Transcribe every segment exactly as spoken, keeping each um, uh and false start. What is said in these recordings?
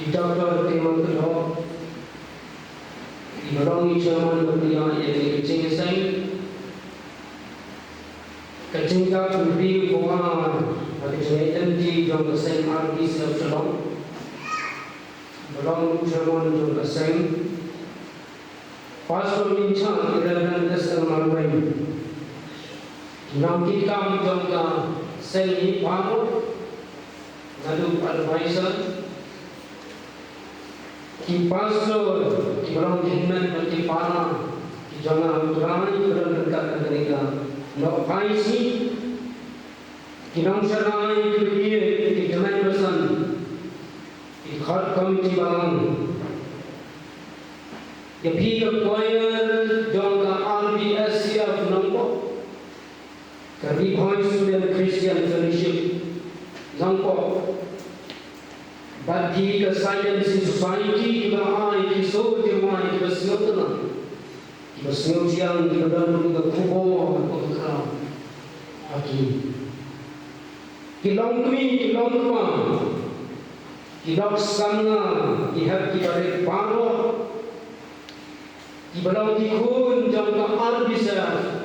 Doctor Timon Kdok, i ba long i chairman bad i ïa ïa ka jingïaseng ka jingkap u Ri Pumar ha ka jingïaid lynti jong ka seng R B C F Shillong, ba long chairman jong ka seng. Pastor in charge, Reverend S L Marwei. Nongkitkam jong ka seng hi baroh, naduh advisor, ki pastor, ki ba long ki hynmen bad ki para, ki jong nga u Trai, ki ba don ryngkat ha kane ka nohphai sngi, ki nongshakri, ki ba ïeit, ki tymmen basan, ki khot committee balang. Ïa phi ka choir jong ka R B S C F Nongpoh, ka Ri Bhoi Student Christian Fellowship Nongpoh, bad phi ka Silent Society, ki ba ai ki sur ki wai, ki ba sngewtynnat, ki ba sngewthiang, ki ba don ka khubor ka khraw ha ki. Ki longkmie, ki longkpa, ki lok samla, ki hep ki barit baroh, ki ba long ki khun jong ka R B C F,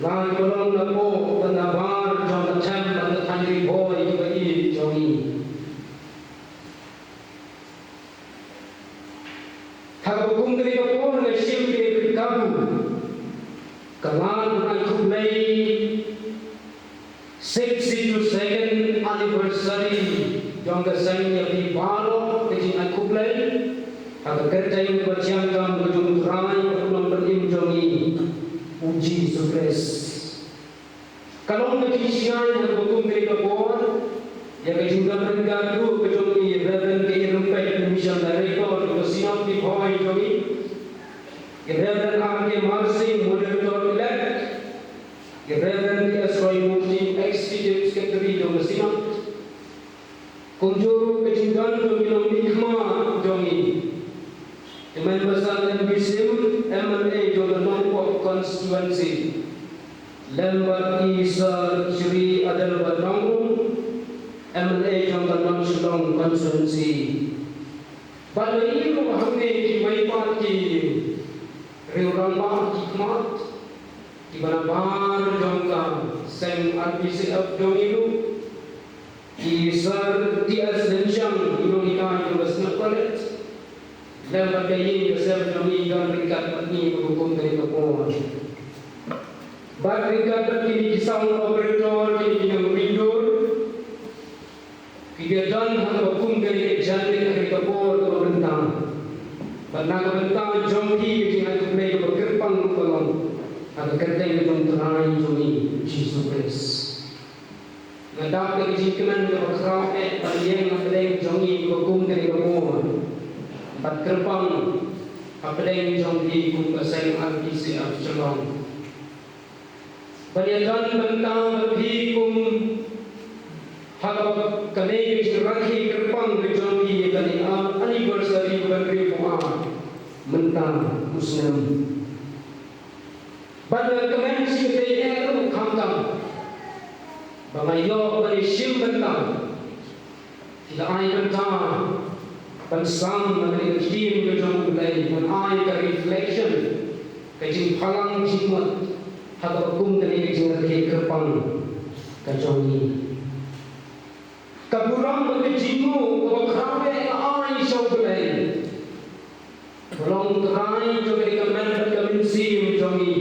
la ki ba long na poh bad na bar jong ka them bad ka thaiñ Ri Bhoi, ki ba ïeit jong ngi. Ha kaba kum kane ka por nga shim ïa ka kabu ka lad ban ai khublei sixty-second anniversary jong ka seng ïa phi baroh, ka jingai khublei ha ka kyrteng kaba thiang kam ka jong U Trai bad U Nongpynim jong ngi U Jisu Khrist. Ka long ka jingshai ha kaba kum kane ka por ïa ka jingdon ryngkat ruh ka jong i Reverend K. Rympei, Mission Director jong ka Synod Ri Bhoi jong ngi, i Reverend R. K. Marsing, Moderator Elect, i Reverend T. S. Roymurty, Executive Secretary jong ka Synod. Kumjuh ruh ka jingdon jong ki nongmihkhmat jong ngi, ki Member Synod M B C, M L A jong ka Nongpoh Constituency, lem bad i Sir Shri Adelbert Nongrum, M L A jong ka North Shillong Constituency. Bad la i ruh hangne ki maipat ki riew rangbah ki khmat, ki ba na bar jong ka seng R B C F jong ngi ruh, i Sir T. S. Lynshang, i nonghikai jong ka Synod College, lem bad ka ïing ka sem jong ngi, don ryngkat bad ngi ha kaba kum kane ka por. Bad ryngkat bad kine ki sound operator, kine ki nongwindor, ki ba don ha kaba kum kane ka janmiet ha kane ka por kaba mynta. Bad na ka bynta jong phi ka jingai khublei kaba kyrpang ruh ka long ha ka kyrteng ka jong U Trai jong ngi Jisu Khrist. Nga dap da ka jingkmen kaba khraw eh ban ïeng hapdeng jong ngi kaba kum kane ka por, bad kyrpang hapdeng jong phi kum ka seng R B C F Shillong. Ban ïadon bynta bad phi kum ha kaba kane ka jingrakhe kyrpang ka jong phi ïa kane ka anniversary kaba hynriewphew ar mynta u snem. Bad nga kmen shi kynthei eh ruh khamtam ba nga ïoh ban ïashim bynta. Ki la ai bynta ban sam na ka ktien ka jong U Blei, ban ai ka reflection, ka jingphalang jingmut ha kaba kum kane ka jingrakhe kyrpang ka jong ngi. Ka burom bad ka jingnguh kaba khraw eh nga ai sha U Blei, uba long Trai jong kane ka met bad ka mynsiem jong ngi,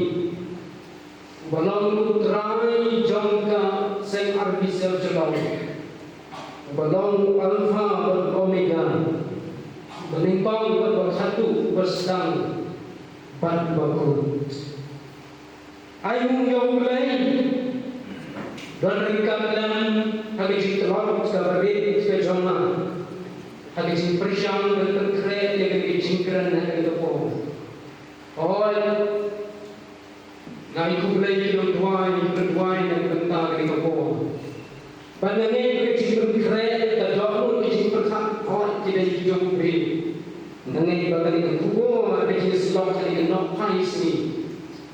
uba long U Trai jong ka seng R B C F Shillong, uba long U Alpha bad Omega, uba nyngkong bad uba khatduh, uba sdang bad uba kut. Ai nguh ïa U Blei, don ryngkat lem ha ka jingtlot kaba rit ka jong nga, ha ka jingpyrshang ban pynkhreh ïa kane ka jingkren ha kane ka por. Hooid, nga ai khublei ïa ki nongduwai, ki nongduwai na ka bynta kane ka por. Bad nga ngeit ba ka jingpynkhreh ka dohnud ka jingpyrkhat, hooid, ki dei ki jong U Blei. Nga ngeit ba kane ka khubor ka jingshlok kane ka nohphai sngi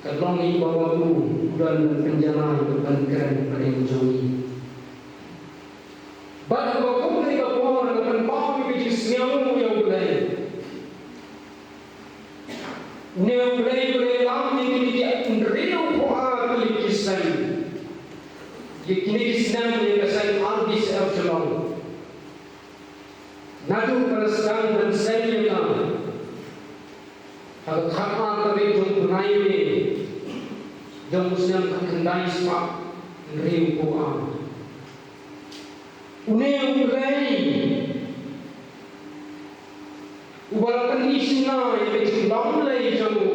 ka long ïa uba u don ban pynjalai bad ban kren hapdeng jong ngi. Bad haba kum kane ka por nga pyn Une u Blei, une u Blei, u Blei lam ïa kine ki hynriewphew ar tylli ki seng, ïa kine ki snem ïa ka seng R B C F Shillong. Naduh ba la sdang ban seng ïa ka ha ka khatar tarik jong u bnai May jong u snem khatkhyndai spah hynriewphew ar. Une u Blei uba la pyni shynna ïa ka jinglong Blei jong u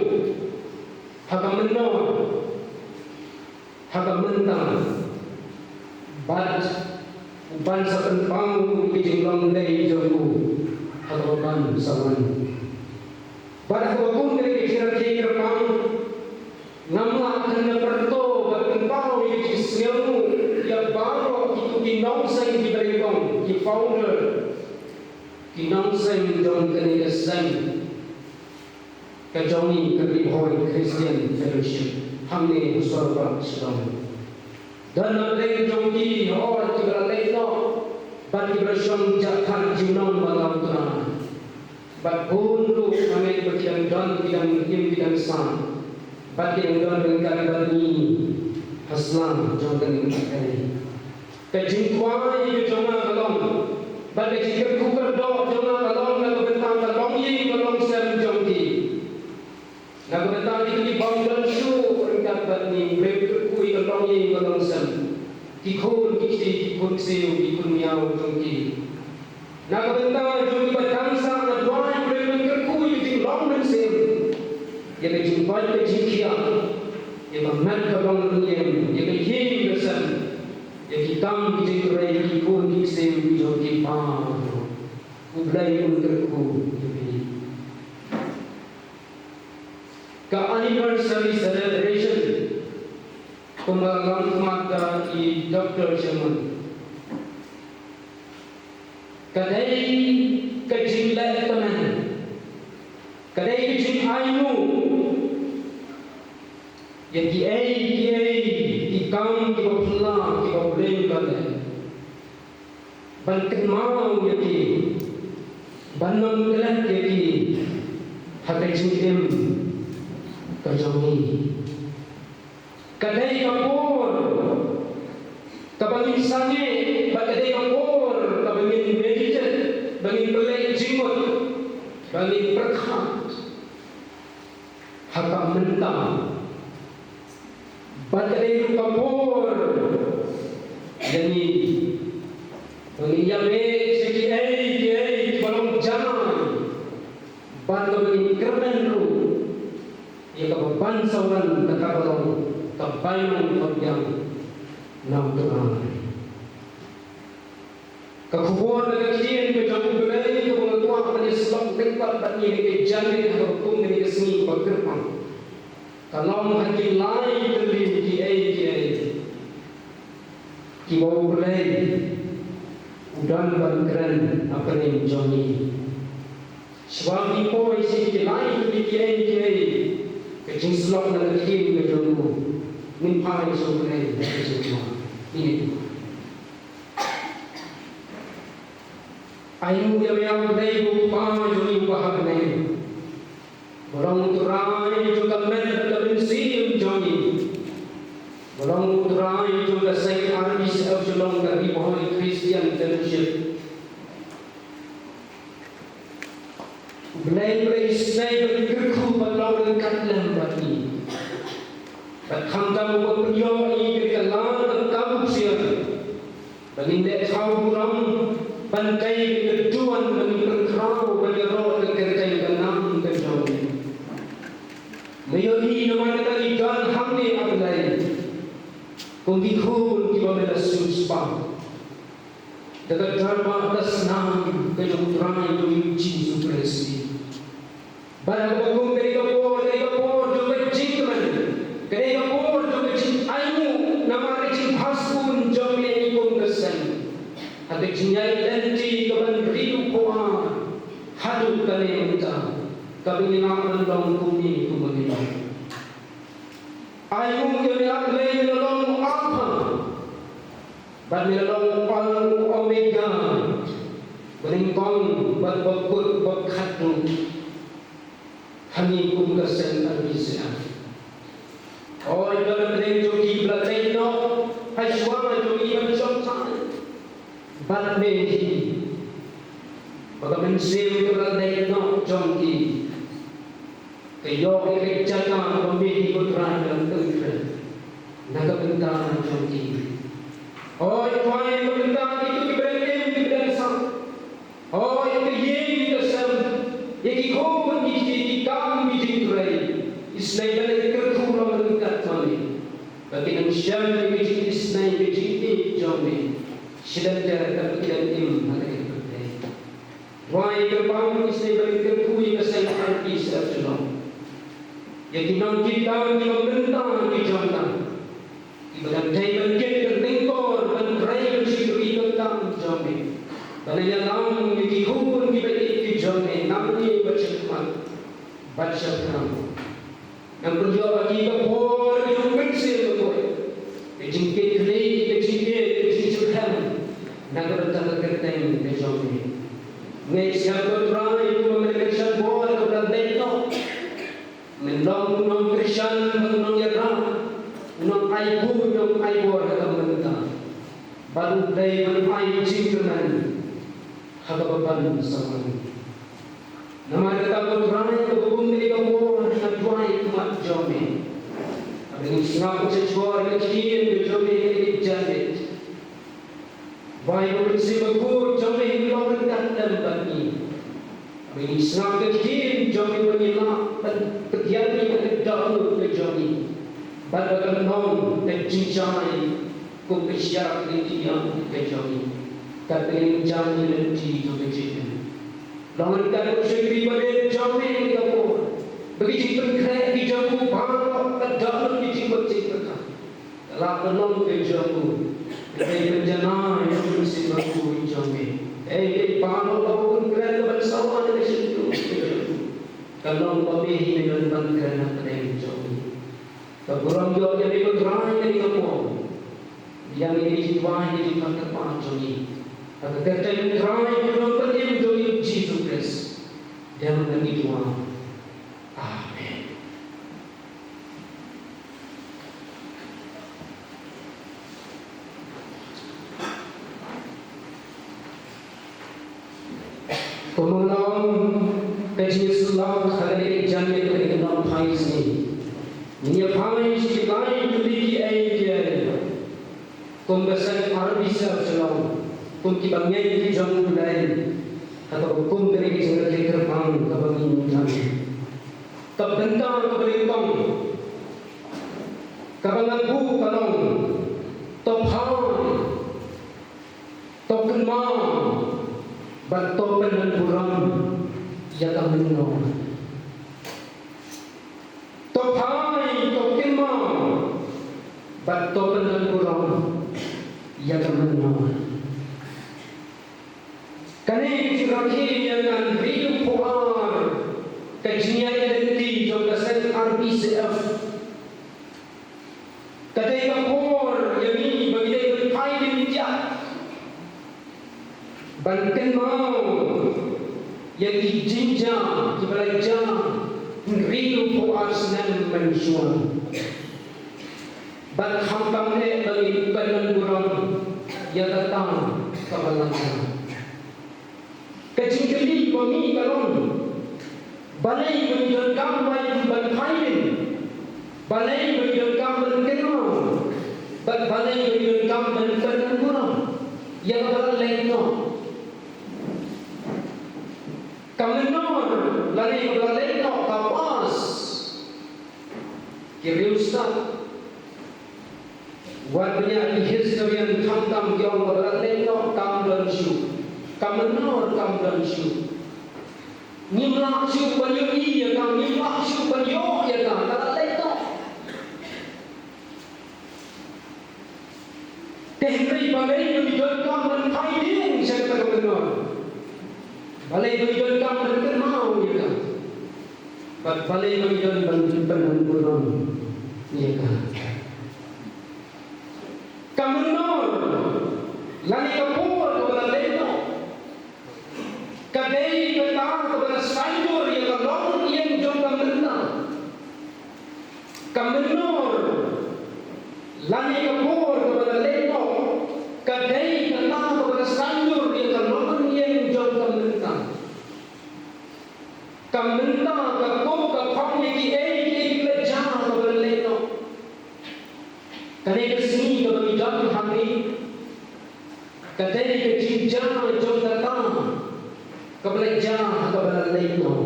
ha ka mynnor, ha ka mynta, bad u ban sa pynpaw ïa ka jinglong Blei jong u ha kaba ban sa wan. Bad ha kaba kum kane ka jingrakhe kyrpang, ngam lah ban pyrto bad pynpaw ïa ka jingsngewnguh ïa baroh kito ki nongseng kiba nyngkong, ki founder, ki nongseng jong kane ka seng ka jong ngi ka Ri Bhoi Christian Fellowship hangne ha Sorbah Shillong. Don na pdeng jong ki hynriew kiba la leit noh bad kiba la shong jahthait junom bad la U Trai. Bad bun ruh nangne ba ki dang don, ki dang im, ki dang sah, bad ki dang don ryngkat bad ngi ha sla jong kane ka pyrthei. Ka jingkwah ïa ka jong nga ka long, bad ka jingkyrkhu kyrdoh jong nga ka long na ka bynta ka longïing ka longsem jong ki. Na ka bynta kito ki bym don shuh ryngkat bad ngi, U Blei kyrkhu ïa ka longïing ka longsem, ki khun ki kti, ki khun ksiew, ki khun miaw jong ki. Na ka bynta jong kiba dang sah, nga duwai, U Blei, kyrkhu ïa ka jinglong mynsiem, ïa ka jingkoit ka jingkhiah, ïa ka met ka long ryngkat, ïa ka ïing ka sem, ïa ki kam ki jingtrei ki khun ki ksiew ki jong ki baroh. U Blei un kyrkhu ïa phi. Ka anniversary celebration kumba la long khmat da i Doktor Sherman, ka dei ka jingleh tymmen, ka dei ka jingainguh ïa kiei kiei ki kam kiba phylla kiba U Blei u la leh, ban kynmaw ïa ki, ban ym klet ïa ki ha ka jingim ka jong ngi. Ka dei ka por kaba ngin sangeh, bad ka dei ka por kaba ngin meditate, ba ngin pynleit jingmut, ba ngin pyrkhat ha ka mynta. Bad ka dei ruh ka por ïa ngi ba ngin ïabeh sha kiei kiei kiba long janai, bad ba ngin kyrmen ruh ïa kaba ban sa wan, kata ka long ka bainong ka biang na U Trai. Ka khubor na ka ktien ka jong U Blei kaba nga kwah ban ïasyllok ryngkat bad ngi ha kane ka janmiet ha kaba kum kane ka sngi kaba kyrpang, ka long ha ki lai tylli kiei kiei kiba U Blei u don ban kren hapdeng jong ngi. Shuwa ngin poi sha ki lai tylli kiei kiei ka jingsyllok na ka ktien ka jong u, ngin phai sha U Blei ha ka jingduwai. Ngin ïa duwai. Ainguh ïa me, A Blei, ko Kpa jong ngi uba ha bneng, ba long U Trai jong ka met bad ka mynsiem jong ngi, ba long U Trai jong ka seng R B C F Shillong, ka Ri Bhoi Christian Fellowship. U Blei, U Blei, isynei ban kyrkhu ban long ryngkat lem bad ngi. Bad khamtam uba pynïoh ïa ngi ka la ka kabu ksiar, ba ngin leh thaw burom ban tei ka duwan, ba ngin pynkhraw ban ïaroh ka kyrteng ka nam ka jong me. Me ïohi namar kata ngi don hangne, A Blei, kum ki khun kiba me la siewspah da ka dorbar ka snam ka jong U Trai jong ngi U Jisu Khrist. Bad ha kaba kum ka dei ka por, ka dei ka por jong ka jingkmen, ka dei ka por jong ka jingainguh namar ka jingbhaskun jong me kum ka seng, ha ka jingïaid lynti kaban hynriewphew ar haduh kane mynta, kaba ngi lah ban long kumne kumba ngi long. Ainguh ïa me, A Blei, me la long u Alpha bad me la long u Omega, ba Nyngkong bad ba kut ba khatduh ha ngi kum ka seng R B C F. Hooid, ka bneng jong ki ba la dei noh ha shuwa jong ngi ban shong thait bad me hi. Ba ka mynsiem ka ba la dei noh jong ki ka ïoh ïa ka jaka ba me hi ko Trai ka la pynkhreh na ka bynta jong ki. Hooid, Trai, na ka bynta kito ki briew ki briew sah. Hooid, ïa ka ïing ïa ka sem, ïa ki khun ki kti, ki kam ki jingtrei, isynei ban leit kyrkhu lang ryngkat ma me. Ba kin ym shem ïa ka jingisynei ïa ka jingïeit jong me. Shilynter kaba ki dang im ha kane ka pyrthei. Trai, kyrpang isynei ban kyrkhu ïa ka seng R B C F Shillong. Ïa ki nongkit tang, ki nongkynta ki jong ka. Kiba dang dei ban kit ka lyngkor ban trei ban shu ïohi ïa ka kam jong me. Ban ïalam ïa ki khun kiba ïeit ki jong me nangne bad shakhmat bad shaphrang. Nang pynïoh ïa ki ka por ka jong ka mynsiem bakhuid, ka jingkitkhlieh, ka jingkit, ka jingshemphang na ka bynta ka kyrteng ka jong me. Nga ïeit shisha ko Trai, kumba me la kyrshan bor ïa ka ba la leit noh. Men long u nongkyrshan bad u nongïarap, u nongai buh, u nongai bor ha ka bynta. Bad u dei ban ai jingkyrmen ha kaba ban samla. Namar kata ko Trai, kaba kum kane ka por nga duwai ha khmat jong me. Haba ngi sngap ka jingkyrkhu ka ktien ka jong me ha kane ka janmiet. Wai ba u Mynsiem Bakhuid jong me un long ryngkat lem bad ngi. Ba ngi sngap ka ktien jong me ba ngi lah ban pdiang ïa ka dohnud ka jong ngi. Bad ba kan long ka jingshai kum ka shiap ka jingïap ka jong ngi. Kat ka jingïap ka lynti jong ka jingim. Long ryngkat u shakri barit jong me ha kane ka por. Ba ki jingpynkhreh ki jong u baroh ka dohnud ki jingmut jingpyrkhat. Ka lah ban long ka jong u. Ka dei ban janai ïa u Mynsiem Bakhuid jong me. Ei, ei, baroh kaba u kren ka ban sawa ïa ka shyntur ka jong u. Ka long ba me hi me don ban kren hapdeng jong u. Ka burom ïoh ïa me ko Trai ha kane ka por. Biang ïa kane ka jingduwai, ka jingpyrkhat jong ngi. Ha ka kyrteng u Trai bad u nongpynim jong ngi u Jisu Khrist. Dei ma ngi duwai. Amen. Kumba long ka jingïasyllok ha kane ka janmiet kane ka nongphai sngi. Ngin ïa phai sha ki lai tylli ki ei ki ei. Kum ka seng R B C F Shillong, kum kiba ngeit ki jong U Blei, ha kaba kum kane ka jingrakhe kyrpang kaba ngin ïa. Ka bynta kaba nyngkong kaba ngan buh ka long, to phai, to kynmaw bad to pynnang burom ïa ka mynnor. To phai, to kynmaw bad to pynnang burom ïa ka mynnor. Kane ka jingrakhe ïa ka hynriewphew ar ka jingïaid lynti jong ka seng R B C F. Ka dei ka por ïa ngi ba ngi dei ban phai lynti ban kynmaw ïa ki jingjia kiba la jia hynriewphew ar snem mynshuwa. Bad khamtam eh ba ngin pynnang burom ïa kata kaba la jia. Ka jingkylli ba mih ka long, balei ba ngi donkam ban phai lynti? Balei ba ngi donkam ban kynmaw? Bad balei ba ngi donkam ban pynnang burom ïa kaba la leit noh? Ka mynnor lane kaba la leit noh ka past. Ki riewstad, wat bniah ki historian khamtam ki ong ba la leit noh kam don shuh, ka mynnor kam don shuh. Ngim lah shuh ban ïohi ïa ka, ngim lah shuh ban ïoh ïa ka, ka la leit noh. Te hynrei balei ba ngi donkam ban phai lynti sha kata ka mynnor? Balei ba ngi donkam ban kynmaw ïa ka? Bad balei ba ngi don ban pynnang burom ïa ka? Ka mynnor lane ka por kaba la leit noh. Ka mynnor lane ka por kaba la leit noh ka dei kata kaba la saiñdur ïa ka longïing jong ka mynta. Ka mynta ka kup ka khong ïa kiei kiei kiba la jia kaba la leit noh. Kane ka sngi kaba ngi don hangne ka dei ka jingjia jong kata kaba la jia kaba la leit noh.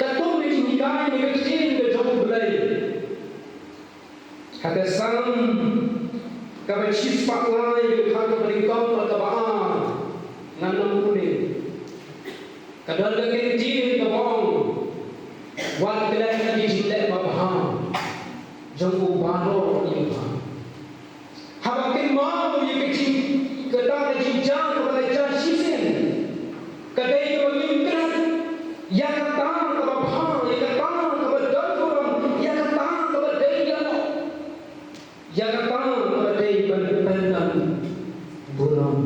Katkum ka jinghikai ne ka ktien ka jong U Blei. Ha ka Salm kaba shispah lai, ka dkhot kaba nyngkong bad kaba ar, ngan ong kumne. Ka don ka ktien kaba ong, wat klet ïa ki jingleh babha jong u baroh ïa u bha. Haba kynmaw ïa ka jing, kata ka jingjia kaba la jia shisien, ka dei kaba ngim klet ïa kata kaba bha, ïa kata kaba don burom, ïa kata kaba dei ïa, ïa kata kaba dei ban pyndon burom.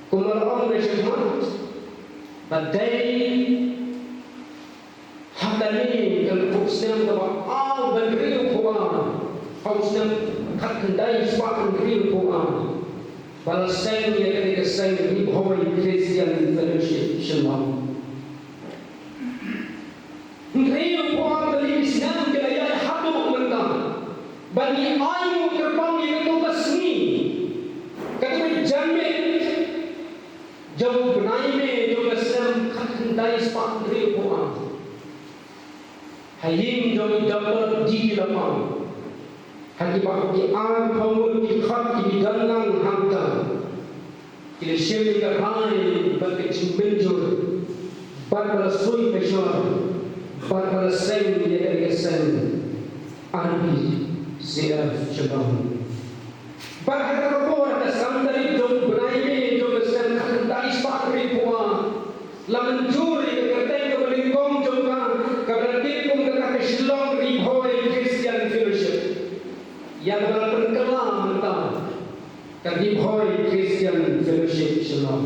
Kumba la ong na shakhmat, ba dei ha kane ka snem kaba ar ban hynriewphew ar, ha u snem khatkhyndai spah hynriewphew ar, ba la seng ïa kane ka seng Ri Bhoi Christian Fellowship Shillong. Hynriewphew ar tylli ki snem ki la ïaid haduh mynta. Bad ngi ainguh kyrpang ïa kato ka sngi, kato ka janmiet jong u bnai May jong ka snem khatkhyndai spah hynriewphew ar. Ha ïing jong i Doctor D. Lapang. Ha kiba ki arphew ngut ki khot kiba don lang hangta. Ki la shim ïa ka rai bad ka jingmynjur, bad ba la soi ka shor, bad ba la seng ïa ka, ïa ka seng R B C F Shillong. Bad ha kata ka por, ha ka san tarik jong u bnai May jong ka snem khatkhyndai spah hynriewphew ar, la mynjur ïa ka kyrteng kaba nyngkong jong ka, kaba la tip kum ka, ka Shillong Ri Bhoi Christian Fellowship, ïa kaba la pynkylla mynta ka Ri Bhoi Christian Fellowship Shillong.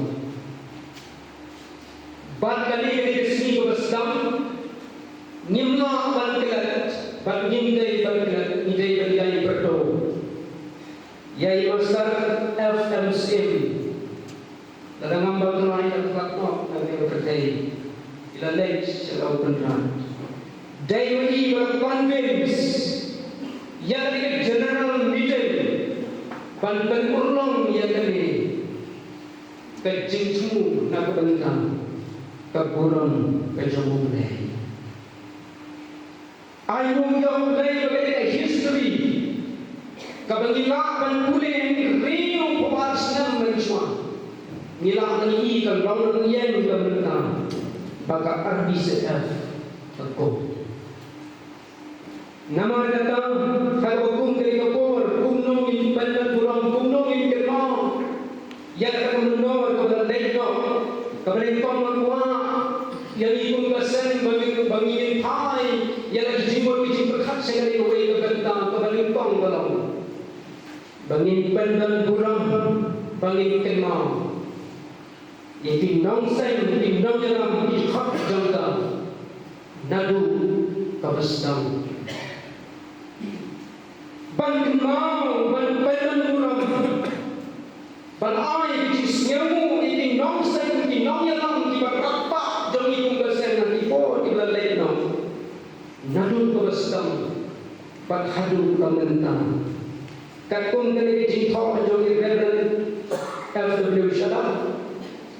Bad kane ka dei ka sngi kaba sdang, ngim lah ban klet, bad ngim dei ban klet, ngi dei ban ïai pyrto ïa i Master F. M. Syiem. Lada ngam bakla, ïa ka khlad noh na kane ka pyrthei, i la leit sha ka u Kynrad. Dei ma i ba la convince ïa kane ka general meeting ban pynurlong ïa kane ka jingthmu na ka bynta ka burom ka jong U Blei. Ai nguh ïa U Blei ba kane ka history kaba ngi lah ban pule hynriewphew ar snem mynshuwa, ngi lah ban ïohi ka longïing ka mynta ba ka R B C F ka kup. Namar kata, ha kaba kum kane ka por, kumno ngin pynbeit burom, kumno ngin kynmaw ïa kata ka mynnor kaba la leit noh, kaba nyngkong, nga kwah ïa ngi kum ka seng ba ngin, ba ngin phai ïa la ki jingmut ki jingpyrkhat sha kane kawei ka bynta, kaba nyngkong ka long ba ngin pynbeit burom, ba ngin kynmaw ïa ki nongseng, ki nongïalam, ki khot jong ka naduh kaba sdang. Ban kynmaw, ban pynbeit burom, ban ai ki jingsngewnguh ïa ki nongseng, ki nongïalam kiba kyrpang jong ngi kum ka seng ha ki por kiba la leit noh, naduh kaba sdang bad haduh ka mynta. Katkum kane ka jingthoh jong i Reverend F. W. Shadap,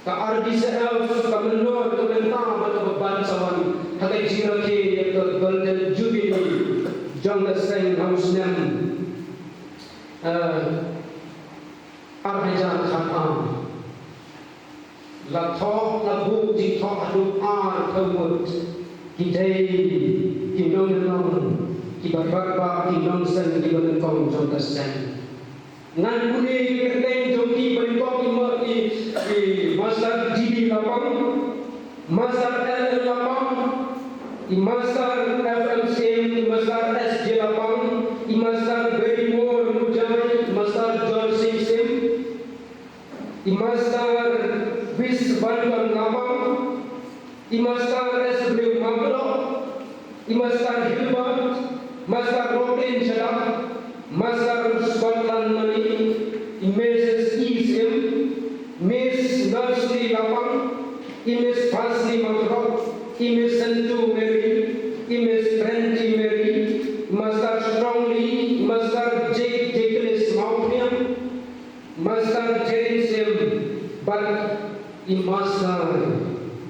ka R B C F ka mynnor ka mynta bad kaba ban sa wan ha ka jingrakhe ïa ka Golden Jubilee jong ka seng ha u snem, eh, ar hajar khatar. La thoh, la buh jingthoh haduh arphew ngut. Ki dei ki nongïalam kiba kyrpang, ki nongseng kiba nyngkong jong ka seng. Ngan pule ki kyrteng jong ki ba nyngkong, i ma-, i, i Master G. D. Lapang, Master L. L. Lapang, i Master F. M. Syiem, i Master S. J. Lapang, i Master Barrymore Mujai, i Master John Singh Syiem, i Master Wisbanton Lapang, i Master S. W. Mangkdong, I Master Hilbert, Master Robin Shadap, Master Scotland Mani, i Missus E Syiem, Miss Nursery Lapang, i Miss Pasni Makrok, i Miss Sentu Mary, i Miss Trenty Mary, Master Strongly, Master Jake Jacques Mawphniang, Master James M. Bad i Master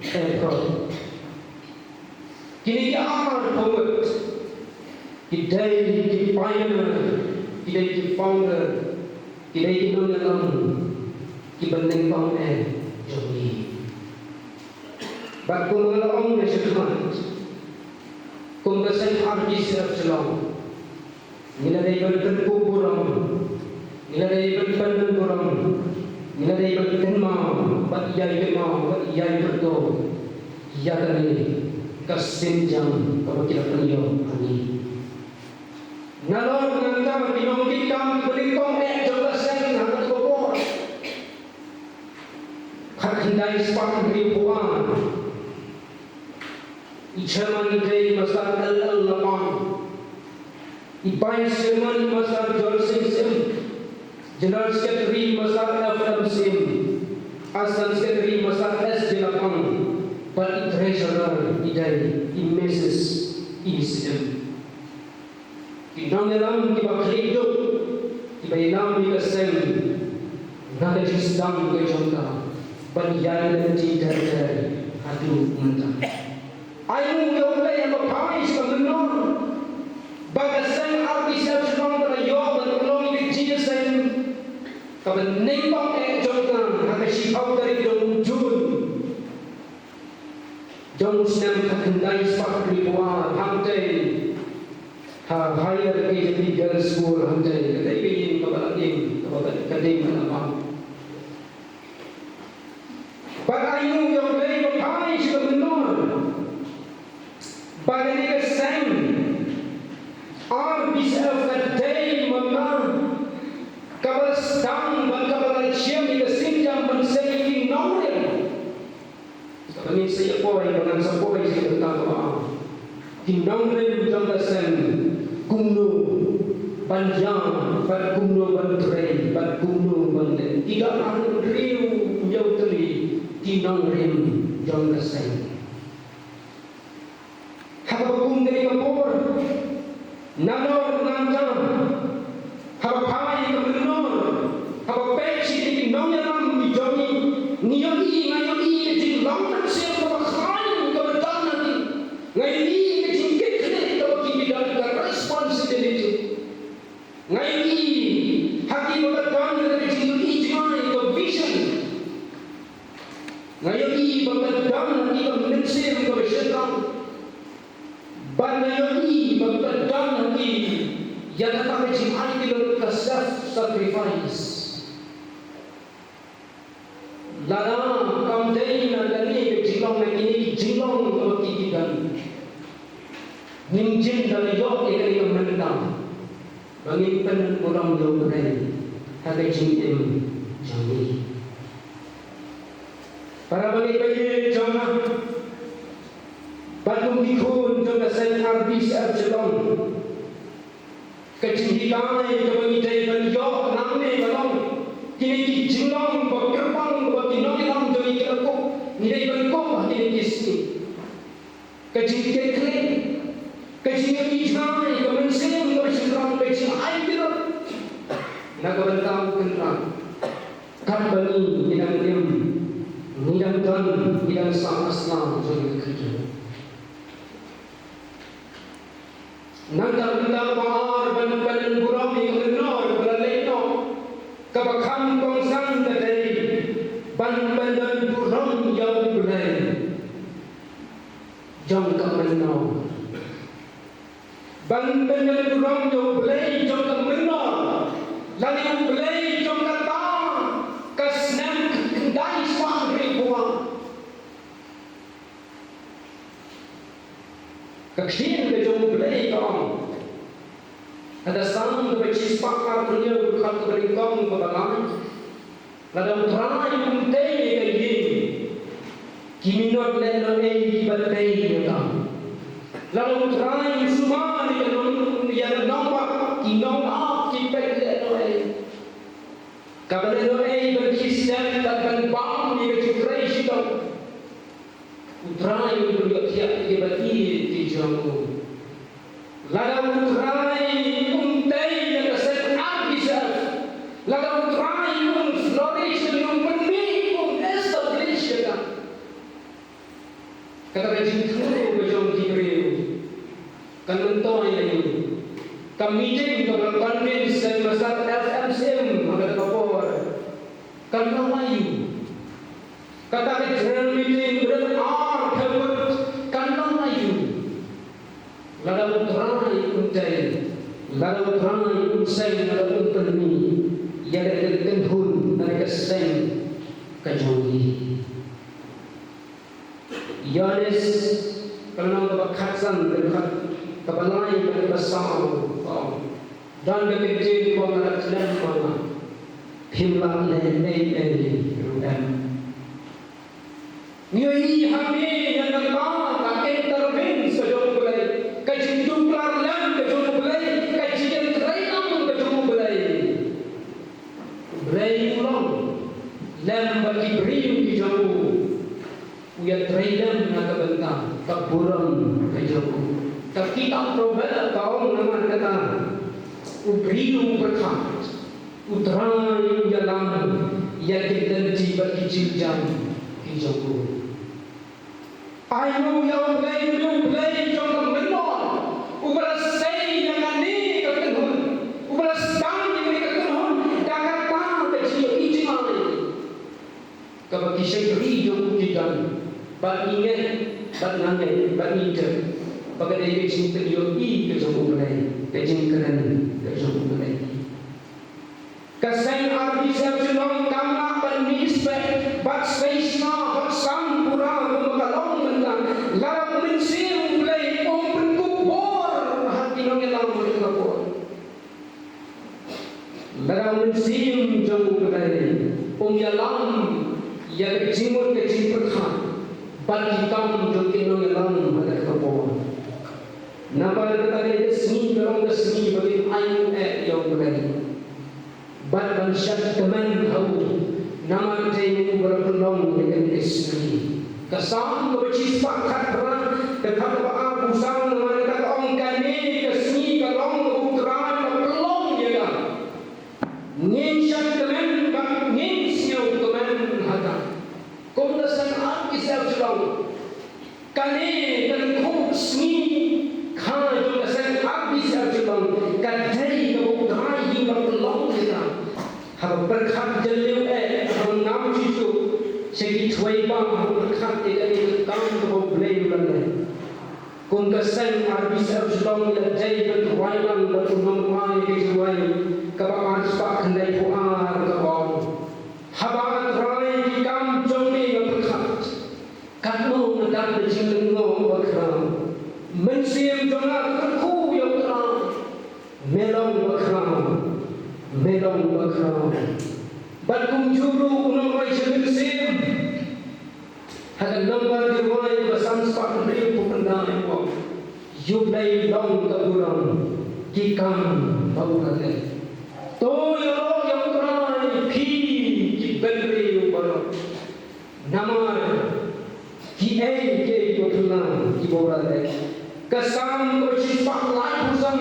Efron. Kine ki ar pawut ki dei ki pioneer, ki dei ki founder, ki dei ki nongïalam kiba nyngkong eh jong ngi. Bad kumba nga la ong ne shakhmat, kum ka seng R B C F Shillong, ngi la dei ban pynkup burom, ngi la dei ban pynkup burom, ngi la dei ban kynmaw bad ïai kynmaw bad ïai pynkup ïa kane ka sienjam kaba ki la pynïoh ha ngi. Nalor nangta ki nongkitkam kiba nyngkong eh jong ka seng ha kata ka por. Khatkhyndai spah hynriewphew ar. I chairman i dei Master L L Lapang. I vice chairman i Master George Singh Syiem. General secretary i Master F M Syiem. Assistant secretary i Master S J Lapang. Bad i treasurer i dei i Missus E Syiem. Ki nongïalam kiba khlieh duh, kiba ïalam ïa ka seng na ka jingsdang ka jong ka, ban ïaid lynti ter ter haduh mynta. Ai nguh ïa U Blei ha ka phai sha ka mynnor ba ka seng R B C F Shillong ka la ïoh ban pynlong ïa ka jingseng kaba nyngkong eh jong ka ha ka shiphew tarik jong u Jun jong u snem khatkhyndai spah hynriewphew ar, hangtei ha Higher K J P Girls School, hangtei ka dei ka ïing kaba la ding, kaba ka ding ka la bam. Bad ai nguh ïa U Blei ba phai sha ka mynnor ba kane ka seng R B C F ka dei ma ka kaba sdang bad kaba la shim ïa ka sienjam ban sei ïa ki nongrim. Kaba ngin sa ïa poi, ba ngan sa poi sha kata kaba, ki nongrim jong ka seng, kumno ban ïa, bad kumno ban trei, bad kumno ban leh. Ki don hynriew hynñiew tylli ki nongrim jong ka seng. Ha kaba kum kane ka por, nalor nangta, haba phai ka mynnor, haba peit sha ki nongïalam ki jong ngi, ngi ïohi, nga ïohi ka jinglong mynsiem kaba khlaiñ kaba don ha ki. Nga ïohi ka jingkitkhlieh kaba ki don, ka responsibility. Nga ïohi ha ki ba ka don ka jingïohi jngai, ka vision. Nga ïohi ba ka don ha ki ka mynsiem kaba shynrang. Bad nga ïohi ba ka don ha ki ïa kata ka jingai ki lut, ka self sacrifice. Lada kam dei na kane ka jinglong, na kine ki jinglong kaba ki, ki don, ngim jin da la ïoh ïa kane ka bynta ba ngin pynburom ïa U Blei ha ka jingim jong ngi. Para bangeit ba ïeit jong nga, bad kum ki khun jong ka seng R B C F Shillong, ka jinghikai kaba ngi dei ban ïoh nangne ka long kine ki jinglong ba kyrpang ba ki nongïalam jong ngi ki la kup, ngi dei ban kup ha kine ki sngi. Ka jingkitkhlieh, ka jingïohi jngai, ka mynsiem kaba shynrang, ka jingai ki lut na ka bynta U Trai. Katba ngi, ngi dang im, ngi dang don, ngi dang sah ha sla jong ka khyndew. Nangta ka bynta ba ar, ban pynburom ïa ka mynnor ba la leit noh. Kaba kham kongsan ka dei ban pynburom ïa U Blei jong ka mynnor. Ban pynburom ïa U Blei jong ka mynnor lane U Blei jong kata ka snem khyndai spah hynriewphew ar. Ka ktien ka jong U Blei ka ong ha ka Salm kaba shispah arphew hynñiew, ka dkhot kaba nyngkong bad kaba lai. Lada U Trai um tei ïa ka ïing, ki minot lehnohei kiba tei ïa ka. Lada U Trai u sumar ïa ka nong, ïa ka nongbah, ki nongap ki peit lehnohei. Kaba lehnohei ban khie step bad ban bam ïa ka jingtrei shitom, U Trai un pynïohthiah ïa kiba ïeit ki jong u. Lada U Trai um tei ïa ka seng R B C F, lada U Trai um flourish, um pynmih, um establish ïa ka, kata ka jingthmu ka jong ki briew kan myntoi aïu? Ka meeting kaba la convene sha Master F M Syiem ha kata ka por kan long aïu? Kata ka general meeting rit ar phew ngut kan long aïu? Lada U Trai um tei, lada U Trai um seng, lada um pynmih, ïa ka kynhun na ka seng ka jong ngi. Ïoannis ka lynnong kaba khatsan, ka dkhot kaba lai bad kaba saw, ka ong, don ka ktien ba nga la khlem ma nga, phim lah leh ei ei ruh em. Ngi ïohi hangne ïa kata ka intervention ka jong U Blei, ka jingdup lar lem ka jong U Blei, ka jingïatreilang ka jong U Blei. U Blei u long lem bad ki briew ki jong u. U ïatrei lem na ka bynta ka burom ka jong u. Ka kitab Proverb ka ong namar kata, u briew u pyrkhat, U Trai u ïalam ïa ki lynti bad ki jingjia ki jong u. Ai nguh ïa U Blei, U Blei jong ka mynnor, uba la sei ïa kane ka kynhun, uba la sdang ïa kane ka kynhun da kata ka jingïohi jingmai kaba ki shakri jong u ki don, bad ngi ngeit, bad nga ngeit, bad ngi tip ba ka dei ka jingpynïohi ka jong U Blei, ka jingkren ka jong U Blei. Ka seng R B C F Shillong kam lah ban mih spah bad spah sha bad sam pura kumba ka long mynta, lada U Mynsiem U Blei um pynkup bor ha ki nongïalam ha kata ka por. Lada U Mynsiem jong U Blei um ïalam ïa ka jingmut ka jingpyrkhat bad ki kam jong ki nongïalam ha kata ka por. Namar kata ka dei ka sngi ka long ka sngi ba ngin ainguh eh ïa U Blei bad ban shad kmen ha u, namar dei u ba la pynlong ïa kane ka sngi. Ka Salm kaba shispah khatphra, ka dkhot kaba arphew saw, namar kata ka ong, kane ka sngi ka long kaba U Trai u la pynlong ïa ka. Ngin shad kmen bad ngin sngewkmen ha ka. Kum ka seng R B C F Shillong, kane ka lyngkhuh sngi kha jong ka seng R B C F Shillong ka dei kaba U Trai u la pynlong ïa ka. Haba pyrkhat jylliew eh, haba ngam shuh shuh sha ki thwei bam, haba pyrkhat ïa kane ka kam kaba U Blei u la leh. Kum ka seng R B C F Shillong ngi la dei ban rwai lang bad u nongrwai ka jingrwai kaba arspah khyndaiphew ar kaba ong, haba nga trai ki kam jong me nga pyrkhat, katno nga dap da jinglyngngoh bakhraw. Mynsiem jong nga kyrkhu ïa U Trai. Me long bakhraw, me long bakhraw. Bad kumjuh ruh u nongrwai jong ka mynsiem ha ka nombar ki rwai ba san spah hynriew phew khyndai u ong, ïa U Blei long ka burom ki kam ba u la leh. To ïaroh ïa U Trai phi ki bynriew baroh. Namar kiei kiei ki phylla kiba u la leh. Ka Salm kaba shispah laiphew san,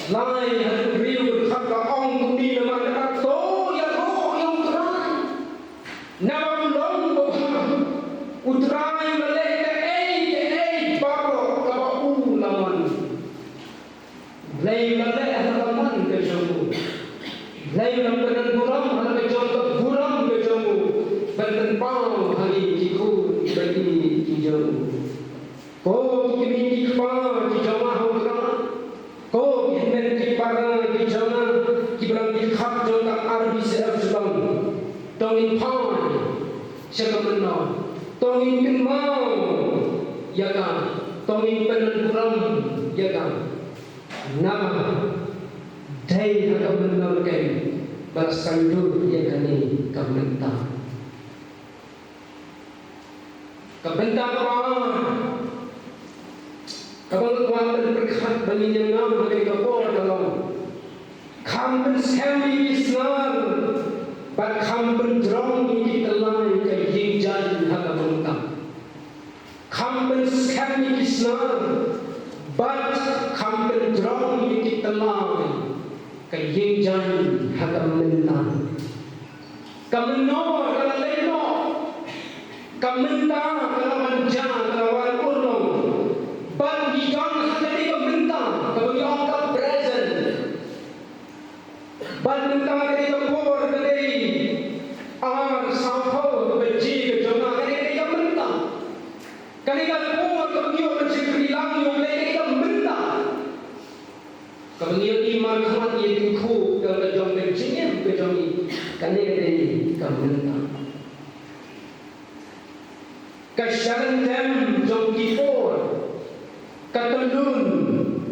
lai haduh hynriew ka dkhot ka ong kumne, namar kata to ïaroh ïa U Trai. Namar u long uba bha, U Trai u la leh kaei kaei baroh kaba u la mon. Blei u la leh ha ka mon ka jong u. Blei u la pynburom ha ka jong ka burom ka jong u, ban pynpaw ha ngi ki khun bad ki kmie ki jong u. Ko ki kmie ki kpa ki jong nga ha U Trai, ko ki hynmen ki para ki jong nga kiba long ki dkhot jong ka R B C F Shillong, to ngin phai sha ka mynnor, to ngin kynmaw ïa ka, to ngin pynburom ïa ka. Namar dei ha ka mynnor keiñ ba la sngewthuh ïa kane ka bynta. Ka bynta kaba ar, Kaba nga kwah ban pyrkhat ba ngin ïa ngam ha kane ka por ka long, kham pynskhem ïa ki snar bad kham pynjrong ïa ki tyllai ka ïing jaiñ ha ka bynta. Kham pynskhem ïa ki snar bad kham pynjrong ïa ki tyllai ka ïing jaiñ ha ka bynta. Ka mynnor ka la leit noh, ka mynta ka la wan jia, ka la wan urlong. Bad ngi don ha kane ka mynta kaba ngi ong ka present. Bad mynta kane ka por ka dei ar saw phew ka baje ka jong nga, kane ka dei ka mynta. Kane ka por kaba ngi ïoh ban shakri lang ïa U Blei, kane ka mynta. Kaba ngi ïohi markhmat ïa ki khup ka la jong ka jingim ka jong ngi. Kane ka dei ka mynta. Ka shalynter jong ki por, ka tyllun,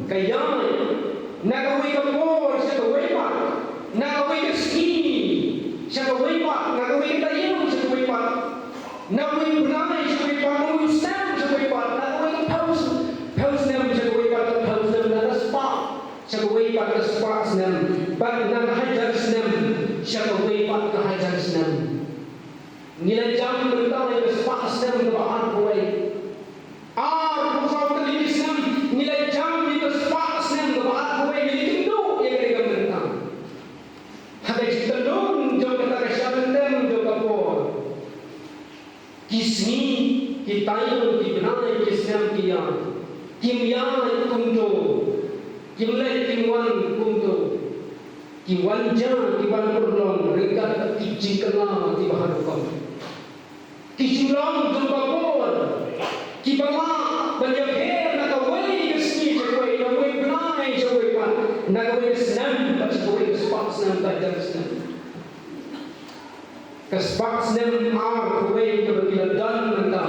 ka ïaid na kawei ka por sha kawei pat, na kawei ka sngi sha kawei pat, na kawei ka taïew sha kawei pat, na kawei u bnai sha kawei pat, na kawei u snem sha kawei pat, na kawei ka phew, phew snem sha kawei pat, ka phew snem, na ka spah sha kawei pat, ka spah snem, bad na ka hajar snem sha kawei pat, ka hajar snem. Ngi la jam mynta ïa ka spah snem kaba arphew wei. Arphew saw tylli ki snem ngi la jam ïa ka spah snem kaba arphew wei, ngi la kynduh ïa kane ka mynta. Ha ka jingtyllun jong kata ka shalynter jong ka por, ki sngi, ki taïew, ki bnai, ki snem ki ïaid. Kim ïaid kumto, kim leit kim wan kumto. Ki wan jia, ki wan urlong ryngkat ki jingkylla kiba ha rukom. Ki jinglong jong ka por kiba lah ban ïapher na kawei ka sngi sha kawei, na kawei bnai sha kawei pat, na kawei ka snem bad sha kawei ka spah snem, ka hajar snem. Ka spah snem arphew wei kaba ngi la don mynta,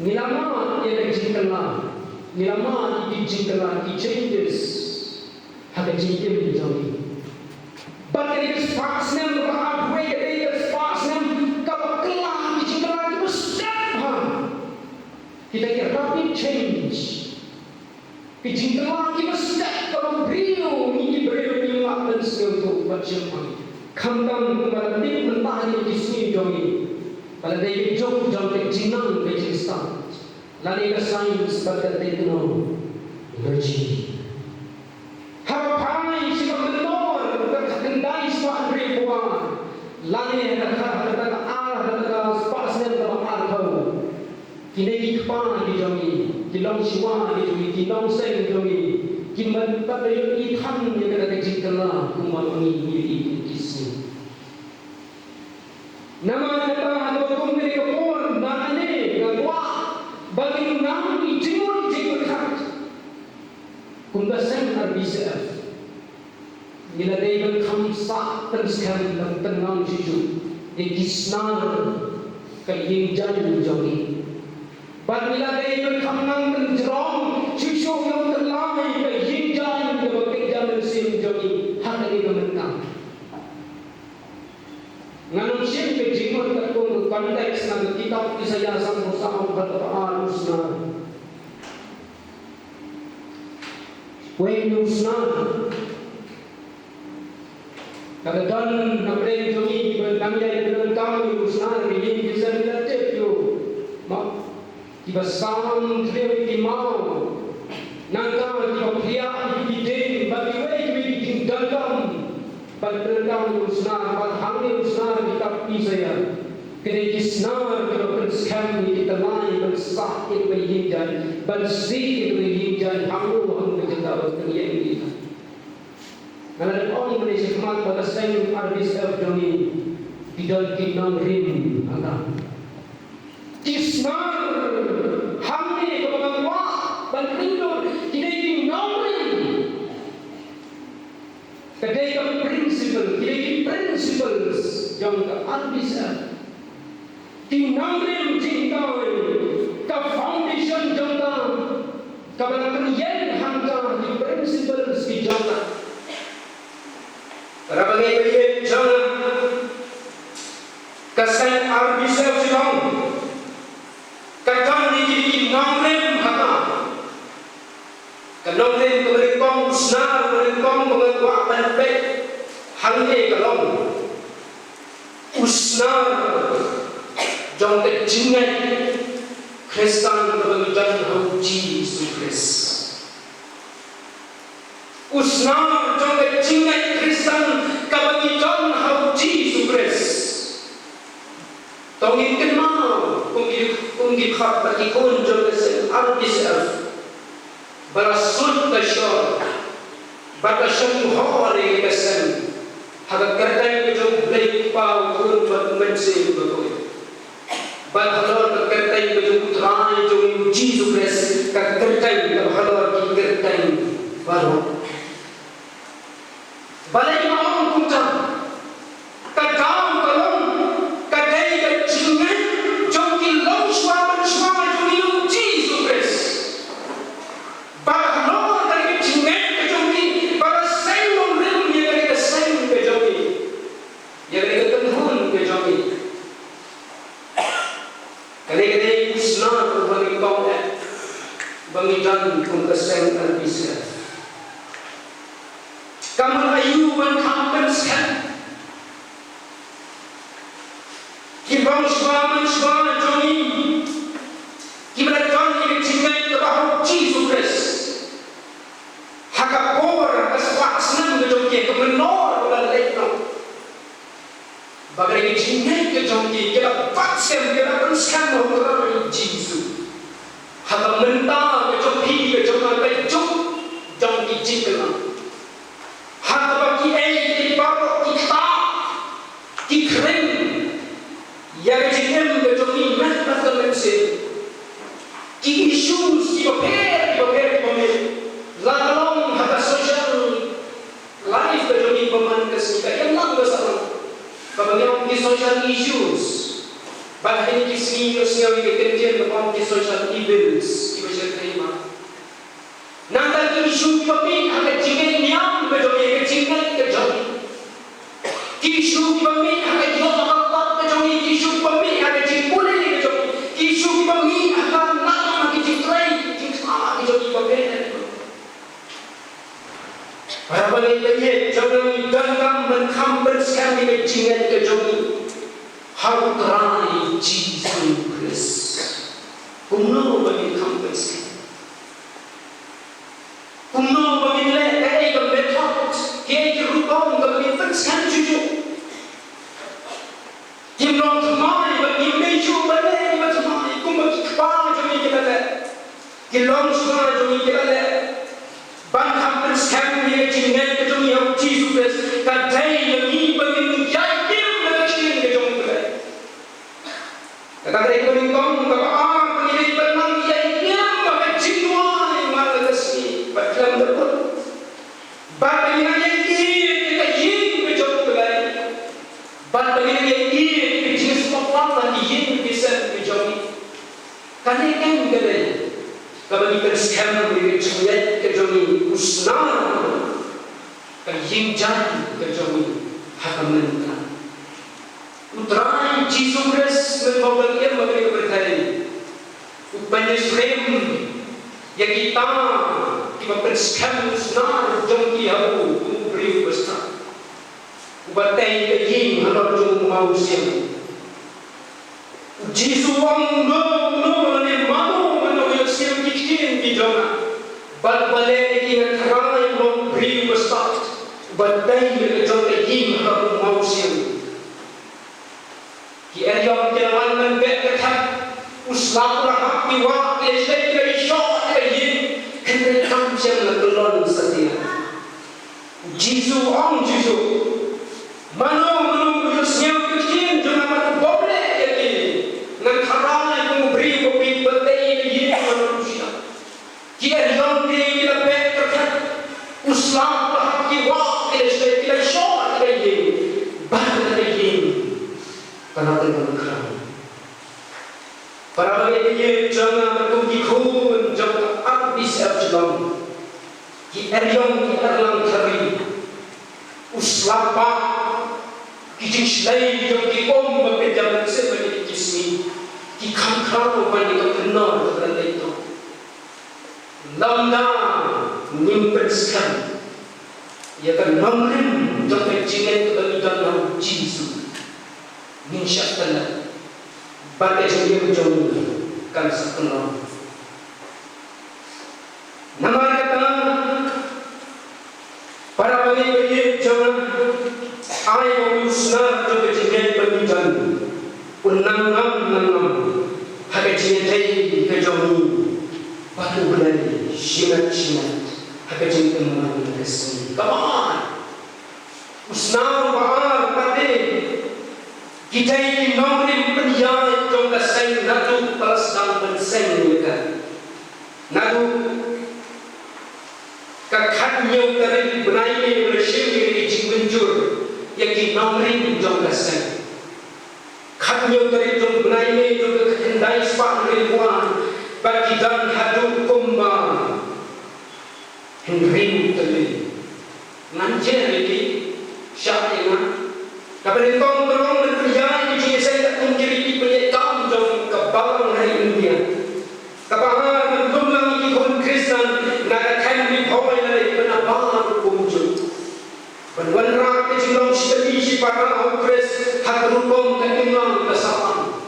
ngi la mad ïa ka jingkylla, ngi la mad ïa ki jingkylla, ki changes ha ka jingim jong ngi. Bad kane ka spah snem kaba arphew wei ka dei ka spah snem kaba kylla ki jingkylla kiba step ha kita ki rapid change. Ki jingkylla kiba step kaba briew ngi ki briew ngim lah ban sngewthuh bad sngewthuh. Khamtam kumba la tip mynta ha kine ki sngi jong ngi ba la dei ka juk jong ka jingnang ka jingstad lane ka science bad ka technology. Haba phai sha ka mynnor ka khyndai spah hynriewphew ar lane ka kha-, kata ka ar, kata ka spah snem kaba arphew. Kine ki kpa ki jong ngi, ki longshuwa ki jong ngi, ki nongseng ki jong ngi, kim pat da ïohi than ïa kata ka jingkylla kumba ma ngi ngi ïohi kine ki sngi. Namar kata ha kaba kum kane ka por, nangne nga kwah ba ngin nang ïa jingmut jingpyrkhat kum ka seng R B C F. Ngi la dei ban kham sah pynskhem, ban pynngam shuh shuh ïa ki snar ka ïing jaiñ jong ngi. Bad ngi la dei ban kham nang pynjrong shuh shuh ïa u tyllai ka ïing jaiñ kaba kynja mynsiem jong ngi ha kane ka mynta. Ngan ym shim ka jingmut katkum ka context na ka kitab Isaïah sanphew saw, bad ka ar, u snar. Wei u snar. Ka don na pdeng jong ngi kiba nang ïai pyndonkam ïa u snar, ki ïing ki sem ki la tip ïa u. Ma, kiba sam thliew ïa ki maw, nangta kiba phiah ïa ki dieng, bad kiwei kiwei ki jingdonkam ban pyndonkam ïa u snar, bad hangne u snar kitab Isaïah. Ki dei ki snar kiba pynskhem ïa ki tyllai ban sah ïa kaba ïing jaiñ, ban sih ïa kaba ïing jaiñ, hangno hangno ka jaka ban pynïeng ïa ki. Nga la dep ong mynne shakhmat ba ka seng R B C F jong ngi ki don ki nongrim ha ka. Ki snar hangne kaba nga kwah ban kynduh ki dei ki nongrim. Ka dei ka principle, ki dei ki principles jong ka R B C F. Ki nongrim jinghikai, ka foundation jong ka, kaba la pynïeng hangta ki principles ki jong ka. Para bangeit ba ïeit jong nga, ka seng R B C F Shillong ka don ïa ki, ki nongrim ha ka. Ka nongrim kaba nyngkong, u snar kaba nyngkong ba nga kwah ban peit hangne ka long u snar jong ka jingngeit Khristan kaba ngi don ha u Jisu Khrist. U snar jong ka jingngeit Khristan kaba ngi don ha u Jisu Khrist. To ngin kynmaw kum ki, kum ki khot bad ki khun jong ka seng R B C F ba la sut ka shor bad la shon hor ïa ka seng ha ka kyrteng ka jong u Blei u Kpa, u Khun bad u Mynsiem Bakhuid. Bad halor ka kyrteng ka jong u Trai jong ngi u Jisu Khrist, ka kyrteng kaba halor ki kyrteng baroh. Balei nga ong kumta? Ka daw ka long, ka dei ka jingngeit jong ki longshuwa manshuwa jong ngi ïa u Jisu Khrist. Bad halor kane ka jingngeit ka jong ngi, ba la seng nongrim ïa kane ka seng ka jong ngi, ïa kane ka kynhun ka jong ngi. Kane ka dei u snar uba nyngkong eh ba ngi don kum ka seng R B C F. Ka mut aïu ban kham pynskhem ki longshuwa manshuwa jong ngi kiba la don ïa ka jingngeit kaba ha u Jisu Khrist ha ka por, ha ka spah snem ka jong ki, ha ka mynnor ba la leit noh. Ba kane ka jingngeit ka jong ki, ki la bat skhem, ki la pynskhem ha u Trai Jisu. Ha ka bynta ka jong phi, ka jong nga, ka juk jong ki jingkylli. Ha kaba kiei kiei baroh ki ktah, ki khring ïa ka jingim ka jong ngi, met bad ka mynsiem. Ki issues kiba pher, kiba pher, kiba mih. La ka long ha ka social life ka jong ngi ba man ka sngi, ka ïam lang ka sah lang kaba ngi ong ki social issues. Bad ha kine ki sngi ngi ïohsngew ïa ka kyntien kaba ong ki social evils kiba shyrkhei ma. Nangta ki issue kiba mih ha ka jingngeit niam ka jong ngi, ka jingngeit ka jong ngi. Ki issue kiba mih ha ka jingïoh ka jong ngi, ki issue kiba mih ha ka jingpule ka jong ngi, ki issue kiba mih ha ka nam, ha ka jingtrei, jingkhlaiñ ka jong ngi ba pher. Para bangeit ba ïeit jong ngi, donkam ban kham pynskhem ïa ka jingngeit ka jong ngi ha u Trai Jisu Khrist. Kumno ba ngin kham pynskhem? Kumno ba ngin leh, kaei ka method, kaei ka rukom kaba ngin pynskhem juh juh? Ngim long thymmai, ba ngim dei shuh ban leh kiba thymmai kumba ki kpa jong ngi ki la leh, ki longshuwa jong ngi ki la leh, ban kham pynskhem ïa ka jingngeit ka jong ngi ha u Jisu Khrist. Ka dei ïa ngi ba ngin ïai im na ka ktien ka jong U Blei. Kata ka dei kaba nyngkong. Kaba ar, ba ngin ïai ban nang ïai im ha ka jingduwai man la ka sngi bad khlem da kut. Bad ba ngin nang ïai ïeit ïa ka ïing ka jong U Blei. Bad ba ngin nang ïai ïeit ïa ka jingsngewbha ha ki ïing ki sem ki jong ngi. Kane keiñ ka dei kaba ngi pynskhem ïa ka jingngeit ka jong ngi, u snar ka ïing jaiñ ka jong ngi ha ka mynta. U Trai Jisu Khrist, mynba u dang im ha kane ka pyrthei, u pynïasyriem ïa kita kiba pynskhem u snar jong ki ha u kum u briew uba stad, uba tei ka ïing halor jong u mawsiang. U Jisu u ong, uno uno lane mano mano ba ïohsngew ïa ki ktien ki jong nga bad ba leh ïa ki, ngan tharai u long u briew uba stad, uba tei ïa ka jong ka ïing halor u mawsiang. Ki eriong ki la wan ban beh kyrthat, u slap u la hap, ki wah ki la shlei, ki la ïashoh ïa ka ïing, hynrei kam shym la kyllon satia. U Jisu u ong juh juh, mano mano ba ïohsngew ïa ki ktien jong nga bad u bym leh ïa ki, ngan tharai kum u briew uba bieit, uba tei ïa ka ïing halor u shiah. Ki eriong te ki la beh kyrthat, u slap u la hap, ki wah ki la shlei, ki la ïashoh ïa ka ïing, bad ka ïing ka la pynbeit khraw. Para bangeit ba ïeit jong nga, kum ki khun jong ka R B C F Shillong, ki eriong ki erlang thari, u slap, ki jingshlei jong ki um ba pynjah mynsiem ha kine ki sngi, ki kham khraw ban ïa ka pynnoh ka pynleit noh. Lymda Ngim pynskhem ïa ka nongrim jong ka jingngeit kaba ngi don ha u Jisu. Ngin shah tynrai bad ka jingim jong ngi kan sa pynlong. Namar kata, para bangeit ba ïeit jong nga, ai ba u snar jong ka jingngeit ba ngi don un nang ngam nang ngam ha ka jingïadei ka jong ngi bad U Blei shimet shimet ha ka jingim man ka sngi. Kaba ar, u snar uba ar, kata ki dei ki nongrim pynïaid jong ka seng naduh ba la sdang ban seng ïa ka. Naduh ka khathynñiew tarik bnai May ba la shim ïa ki jingmynjur ïa ki nongrim jong ka seng. Khathynñiew tarik jong bnai May jong ka khyndai spah hynriewphew ar, bad ki don haduh kumba hynriew tylli. Ngan jer ïa ki, shah ïa nga. Kaba nyngkong, ka long ban pynïaid ïa ki jingïaseng katkum ki riti pynïaid kam jong ka balang ha India. Kaba ar, ban lum lang ïa ki khun Khristan na ka thaiñ Ri Bhoi lane ban abar kumjuh. Ban wanrah ka jinglong shipara ha U Khrist ha ka rukom ka imlang ka sahlang.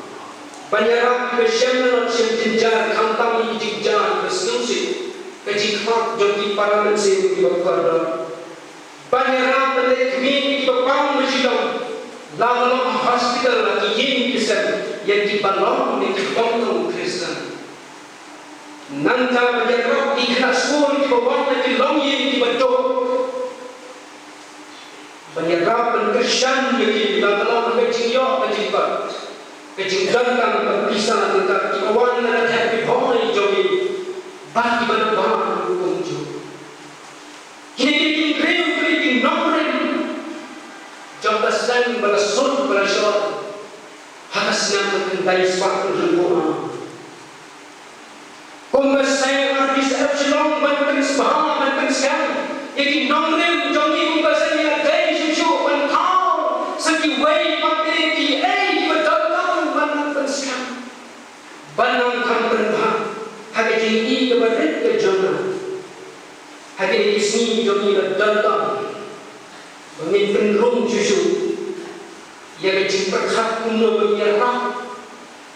Ban ïarap kiba shem lanot shem jynjar, khamtam ïa ki jingjia kiba sngewsih, ka jingkhmat jong ki para mynsiem kiba kordor. Ban ïarap ban leh khmih ïa kiba pang ba shu dom, la ka long ha hospital, ha ki ïing ki sem, ïa kiba long ne ki bym long Khristan. Nangta ban ïarap ki khynnah skul kiba wan na ki longïing kiba duk. Ban ïarap ban kyrshan ïa ki, la ka long ka jingïoh ka jingbat, ka jingdonkam ka pisa tyngka, kiba wan na ka thaiñ Ri Bhoi jong ngi bad kiba na baroh kumjuh. Kine ki hynriew tylli ki nongrim jong ka seng ba la sut ba la shor ha ka snem khyndai spah hynriewphew ar. Kum ka seng R B C F Shillong ban pynsngewbha, ban pynskhem ïa ki nongrim jong ngi kum ka seng, ïa dei shuh shuh ban thaw sa kiwei pat de kiei kiba donkam ban nang pynskhem, ban nang kham pynbha ha ka jingïohi kaba rit ka jong nga. Ha kine ki sngi jong ngi la donkam ba ngin pynrung shuh shuh ïa ka jingpyrkhat kumno ban ïarap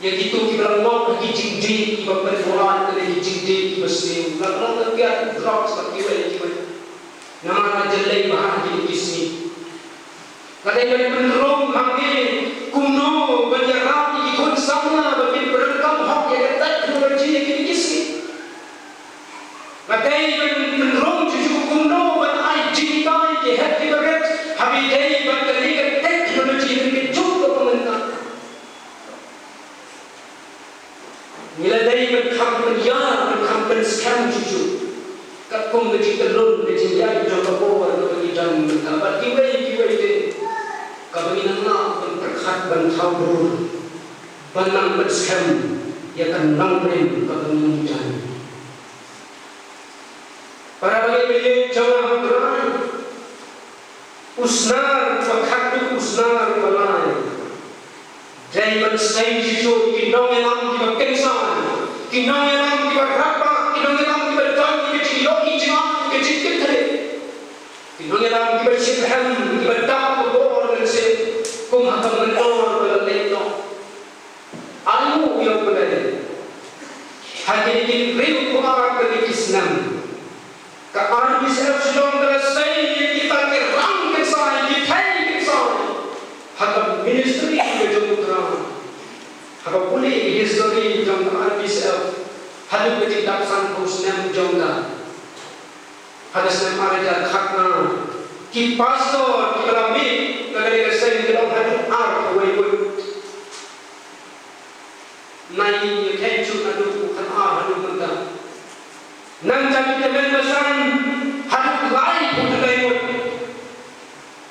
ïa kito kiba la long ha ki jingdih kiba pynbuaid, lane ki jingdih kiba sniew. La long ka kiad drugs bad kiwei kiwei. Namar la jyllei bha ha kine ki sngi. Nga dei ban pynrung hangne kumno ban ïarap ïa ki khun samla ba kin pyndonkam hok ïa ka technology ïa kine ki sngi. Nga dei ban pynrung shuh shuh kumno ban ai jinghikai ïa ki hep ki barit haba ïadei bad kane ka technology ha kane ka juk kaba mynta. Ngi la dei ban kham pynïar, ban kham pynskhem shuh shuh katkum ka jingkyllon, ka jingïaid jong ka bor kaba ngi don mynta bad kiwei kiwei de kaba ngi nang lah ban pyrkhat, ban thaw bor, ban nang pynskhem ïa ka nongrim kaba ngi don. Para bangeit ba ïeit jong nga ha U Trai, u snar uba khatduh, u snar uba lai, dei ban sei shuh shuh ïa ki nongïalam kiba kynsai, ki nongïalam kiba radbah, ki nongïalam kiba don ïa ka jingïohi jingman, ïa ka jingkitkhlieh, ki nongïalam kiba shitrhem, kiba dap ka bor mynsiem, kum ha ka mynnor ba la leit noh. Ai nguh ïa U Blei, ha kine ki hynriewphew ar tylli ki snem, ka R B C F Shillong ka la sei ïa kita ki rang kynsai, ki thei kynsai ha ka ministry ka jong U Trai. Haba pule ïa ka history jong ka R B C F haduh ka jingdap sanphew snem jong ka, ha ka snem ar hajar khatnga, ki pastor kiba la mih na kane ka seng ki long haduh arphew wei ngut. Nai ïa ka jong haduh khatar haduh mynta. Nangta ki tymmen basan haduh laiphew tylli ngut.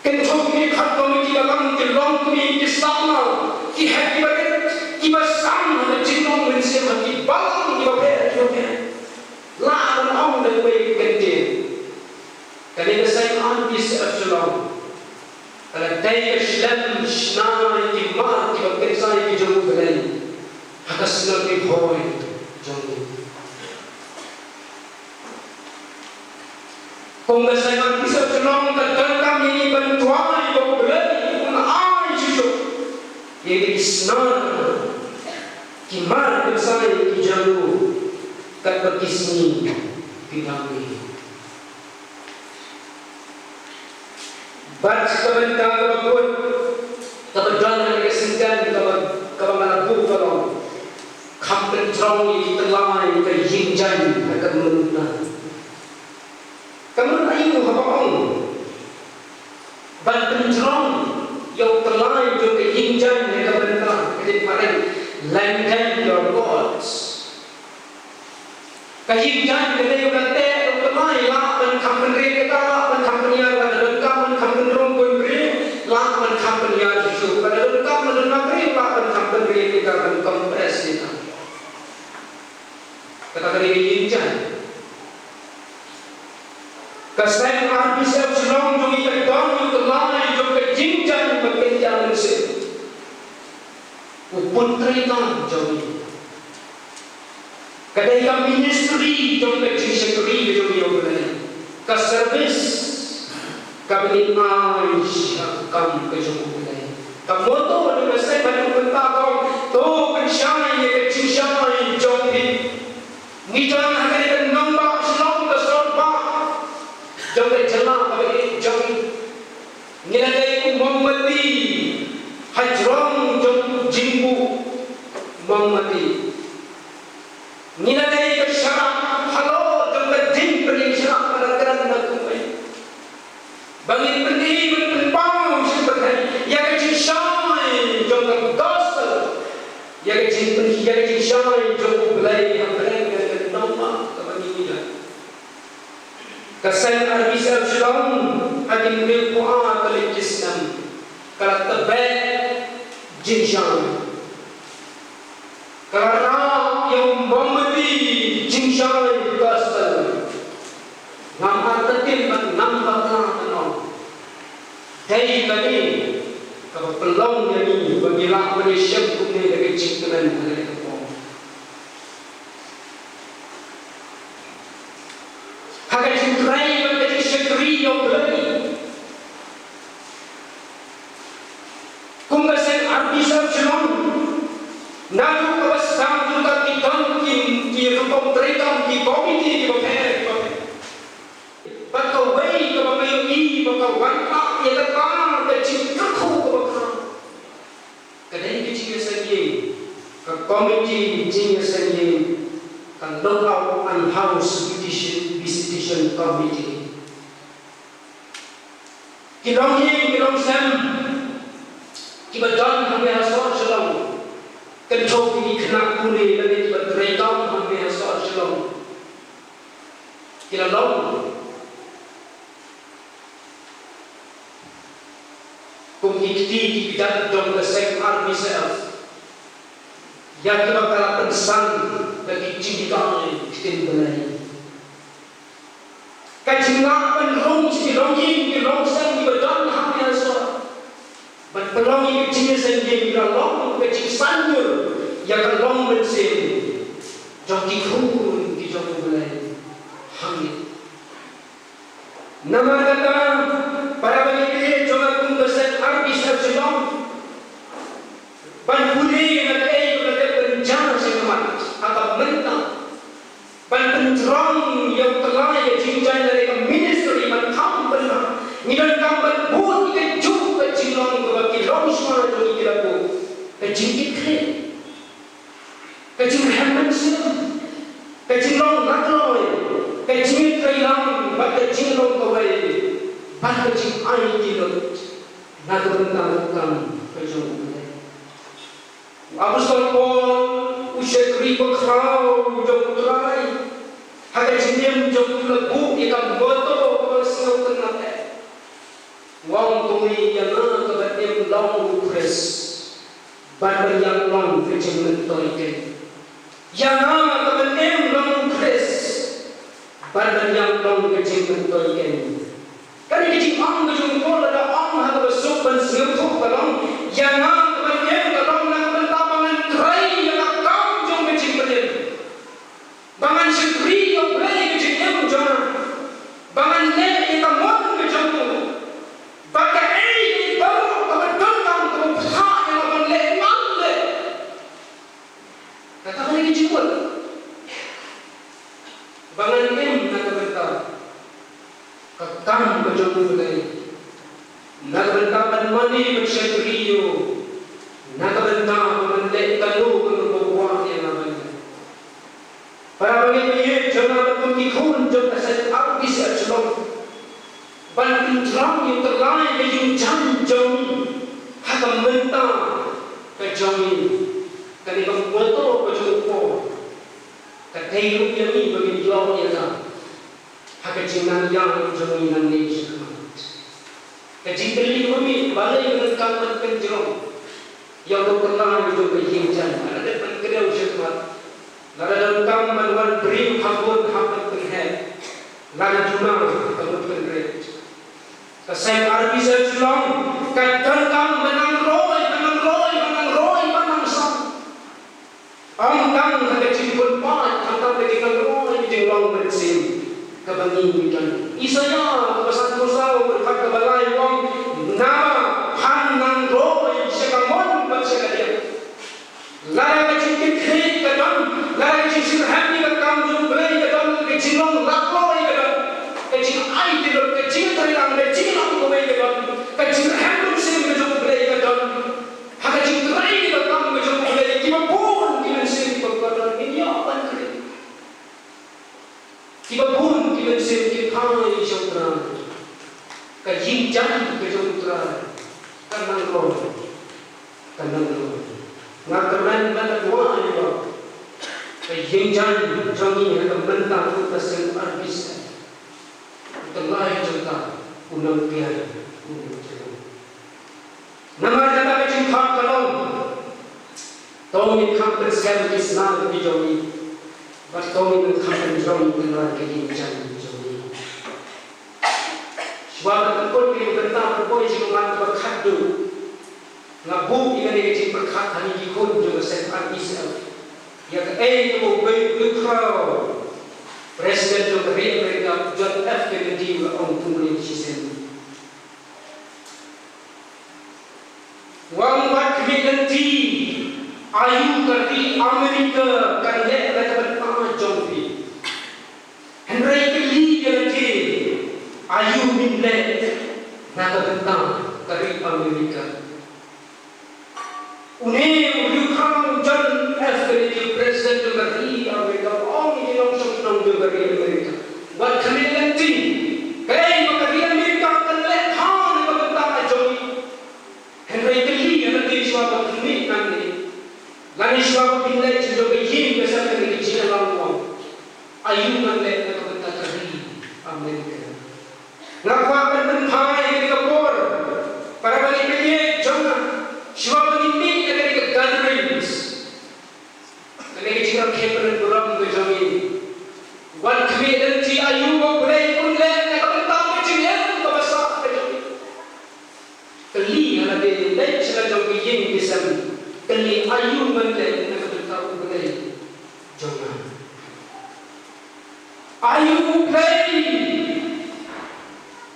Kynthup ïa ki khadduh kiba long, ki longkmie, ki samla, ki hep ki barit, kiba sam ha ka jinglong mynsiem ha ki balang kiba pher kiba pher. La ban ong da kawei ka kyntien, kane ka seng R B C F Shillong ka la dei ka shlem shna ïa ki mar kiba kynsai ki jong U Blei ha ka shnong Ri Bhoi jong ngi. Kum ka seng arpisa Shillong ka donkam ïa ngi ban duwai ba U Blei un ai shuh shuh ïa ki snar, ki mar kynsai, ki jong u katba ki sngi ki dang mih. Bad ka bynta kaba kut kaba don ha ka syngkien kaba, kaba nga la buh ka long: Kham pynjrong ïa ki tyllai ka ïing jaiñ ha ka mynta. Ka mut aïu haba ong ban pynjrong ïa u tyllai jong ka ïing jaiñ ha ka mynta? Ka dei phareng, lend them your gods. Ka ïing jaiñ ka dei kaba teh, kaba teh, lah ban kham pynrit ïa ka, lah ban kham pynïar, lada donkam ban kham pynrung pynbriew, lah ban kham pynïar shuh shuh, lada donkam, lada donkam briew, lah ban kham pynrit ïa ka, ban compress ïa ka. Kata ka dei ka ïing jaiñ. Ka seng R B C F Shillong jong ngi ka don ïa u tyllai jong ka ïing jaiñ ba kynja mynsiem. U pud treikam jong ngi. Ka dei ka ministry jong ka jingshakri ka jong ngi ïa U Blei. Ka service kaba ngi ai sha ka kam ka jong U Blei. Ka motto jong ka seng ha kane ka bynta ka ong, to pynshai ïa ka jingshai jong phi. Ngi don ha kane ka nongbah Shillong, ka sor bah jong ka jylla kaba ïeit jong ngi. Ngi la dei u mombati hajrong jong u jingbuh mombati. Ngi la dei ka sharak halor jong ka jingpyni sharak ba la kren na kumne. Ba ngin pyni, ban pynpaw sha pyrthei ïa ka jingshai jong ka gospel, ïa ka jingpyni, ïa ka jingshai jong U Blei ha pdeng ka nongbah kaba ngi don. Ka seng R B C F Shillong ha ki hynriewphew ar tylli ki snem ka la tbeh jingshai. Ka la rah ïa u mombati jingshai gospel. Ngam artatien bad ngam bakla ban ong, dei kane kaba pynlong ïa ngi ba ngi lah ban ïashem kumne da ka jingkmen ha kane ka por. Ha ka jingtrei bad ka jingshakri ïa U Blei. Kum ka seng R B C F Shillong, naduh kaba sdang jong ka ki don ki, ki rukom treikam, ki komiti kiba pher kiba pher. Bad kawei kaba nga ïohi ba ka wan pat ïa kata ka jingkyrkhu kaba khraw. Ka dei ka jingïaseng ïing, ka komiti jingïaseng ïing, ka Lookout and House Visitation, Visitation Committee. Ki longïing ki longsem kiba don hangne ha sor Shillong, kynthup ïa ki khynnah pule lane kiba treikam hangne ha sor Shillong, ki la long kum ki kti ki kjat jong ka seng R B C F, ïa kiba ka la pynsan da ki jinghikai ktien Blei. Ka jinglah ban rung sha ki longïing ki longsem kiba don hangne ha sor ban pynlong ïa ka jingïaseng ïing ka long ka jingsanjur ïa ka long mynsiem jong ki khun ki jong U Blei hangne. Namar kata, para bangeit jong nga, kum ka seng R B C F Shillong, ban pule na kaei kaba la dep ban jia sha khmat ha ka mynta, ban pynjrong ïa u tyllai ka jingjia lane ka ministry ban kham bynta. Ngi donkam ban bud ïa kajuh ka jinglong kaba ki longshuwa jong ngi ki la buh, ka jingkitkhlieh, ka jingrhem mynsiem, ka jinglong na kloi, ka jingïatreilang bad ka jinglong kawei, bad ka jingai ki lut na ka bynta ka kam ka jong U Blei. U Apostol Paul, u shakri bakhraw jong U Trai, ha ka jingim jong u la buh ïa ka motto kaba sngewtynnat eh. U ong kumne: Ïa nga kaba im long U Khrist, bad ban ïap long ka jingmyntoi keiñ. Ïa nga kaba im long U Khrist, bad ban ïap long ka jingmyntoi keiñ. Kane ka jingong ka jong u Paul lada ong ha kaba suk ban sngewthuh ka long: Ïa nga kaba im ka long na ka bynta ba ngan trei ïa ka kam jong ka jingpynim. Ba ngan shakri ïa U Blei ka jingim jong nga. Ba ngan leh Kam ka jong U Blei. Na ka bynta ban mane ban shakri ïa u. Na ka bynta ban leh kano kano kaba u kwah ïa nga ban leh. Para bangeit, ïa jong nga bad kum ki khun jong ka seng R B C H Shillong, ban pyntrang ïa u tyllai ka jingjan jong ngi ha ka bynta ka jong ngi. Kane ka motto ka jong u Paul ka dei ruh ïa ngi ba ngin ïoh ïa ka ha ka jingnang ïa jong ngi nangne shakhmat. Ka jingkylli ka mih, balei ngi donkam ban pynjrong ïa u tyllai jong ka ïing jan? Lada dep ban kdew shakhmat, lada donkam ban wan briew ha bun hap ban pynheh, lada duna ka mut pynrit. Ka seng R B C H Shillong ka donkam ban nang roi, ban nang roi, ban nang roi, ban nang sah. Ym tang ha ka jingpynpaw, hynrei ka jinglong, ka jinglong mynsiem kaba ngi ngi don. Isaiah kaba sanphew saw, dkhot kaba lai u ong, naba phan nang roi sha kamon bad sha kadiang. Lada ka jingkitkhlieh ka don, lada ka jingshitrhem ïa ka kam jong U Blei ka don, ka jinglong laploi ka don, ka jingai ka don, ka jingtreilang, ka jinglong kawei ka don, ka jingrhem mynsiem ka jong U Blei ka don. Ha ka jingtrei ka kam ka jong U Blei, kiba bun ki mynsiem kiba kordor ngin ïoh ban trei. Kiba bun ki mynsiem ki phai sha U Trai. Ka ïing jan ka jong U Trai ka nang roi, ka nang roi. Nga kyrmen bad nga duwai ba ka ïing jan jong ngi ha ka bynta ka seng R B C H, u tyllai jong ka un nang pdiang, un nang pdiang. Namar kata ka jingthok ka long, to ngin kham pynskhem ïa ki snam ki jong ngi, bad to ngin kham pynjrong ïa ka ïing jan jong ngi. Shuwa ban pynkut ïa ka bynta ban poi sha ka mat kaba khatduh, nga buh ïa kane ka jingpyrkhat ha ngi ki khun jong ka seng R B C H. Ïa kaei kaba u Bill Kristol, President jong ka ri Amerika, John F Kennedy, u la ong kumne shisien. Wat khmih lynti aïu ka ri Amerika kan leh na ka bynta jong phi. Hynrei kylli ïa lade aïu min leh na ka bynta ka ri Amerika. Une u riewkhang John F Kennedy, President jong ka ri Amerika, u ong ïa ki nongshong shnong jong ka ri Amerika, wat khmih lynti kaei ba ka ri Amerika kan leh ha ka bynta jong ngi. Hynrei kylli ïa lade shuwa ba phin mih nangne, lane shuwa ba phin leit sha ka ïing ka sem, kane ka jingïalang u ong, aïu ngan leh na ka bynta ka ri Amerika. Nga kwah ban pynphai ïa kane ka por, para bangeit jong nga, shuwa ba ngin mih na kane ka gatherings, kane ka jingrakhe pynrem burom ka jong ngi, wat khmih lynti aïu ba U Blei un leh na ka bynta ka jingim kaba sah ka jong ngi. Kylli ha lade, leit sha la jong ka ïing ka sem, kylli aïu ngan leh na ka bynta U Blei jong nga. Aïu U Blei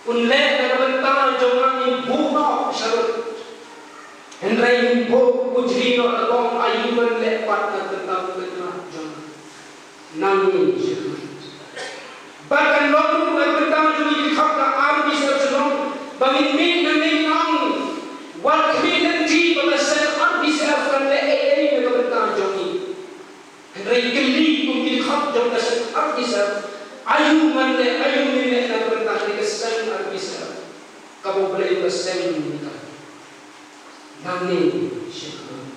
un leh na ka bynta jong nga, ngin buh noh sharud. Hynrei ngin buh kujli noh, la ka ong aïu ngan leh pat na ka bynta U Blei jong nga. Nangne sha khmat. Bad kan long ruh na ka bynta jong ngi ki dkhot ka R B C H Shillong, ba ngin mih nangne ngin ong, wat khmih lynti ba ka seng R B C H kan leh ei ei na ka bynta jong ngi. Hynrei kylli kum ki dkhot jong ka seng R B C H, aïu ngan leh, aïu ngin leh na ka bynta ka seng R B C H kaba U Blei u la seng ïa ka. Nangne sha khmat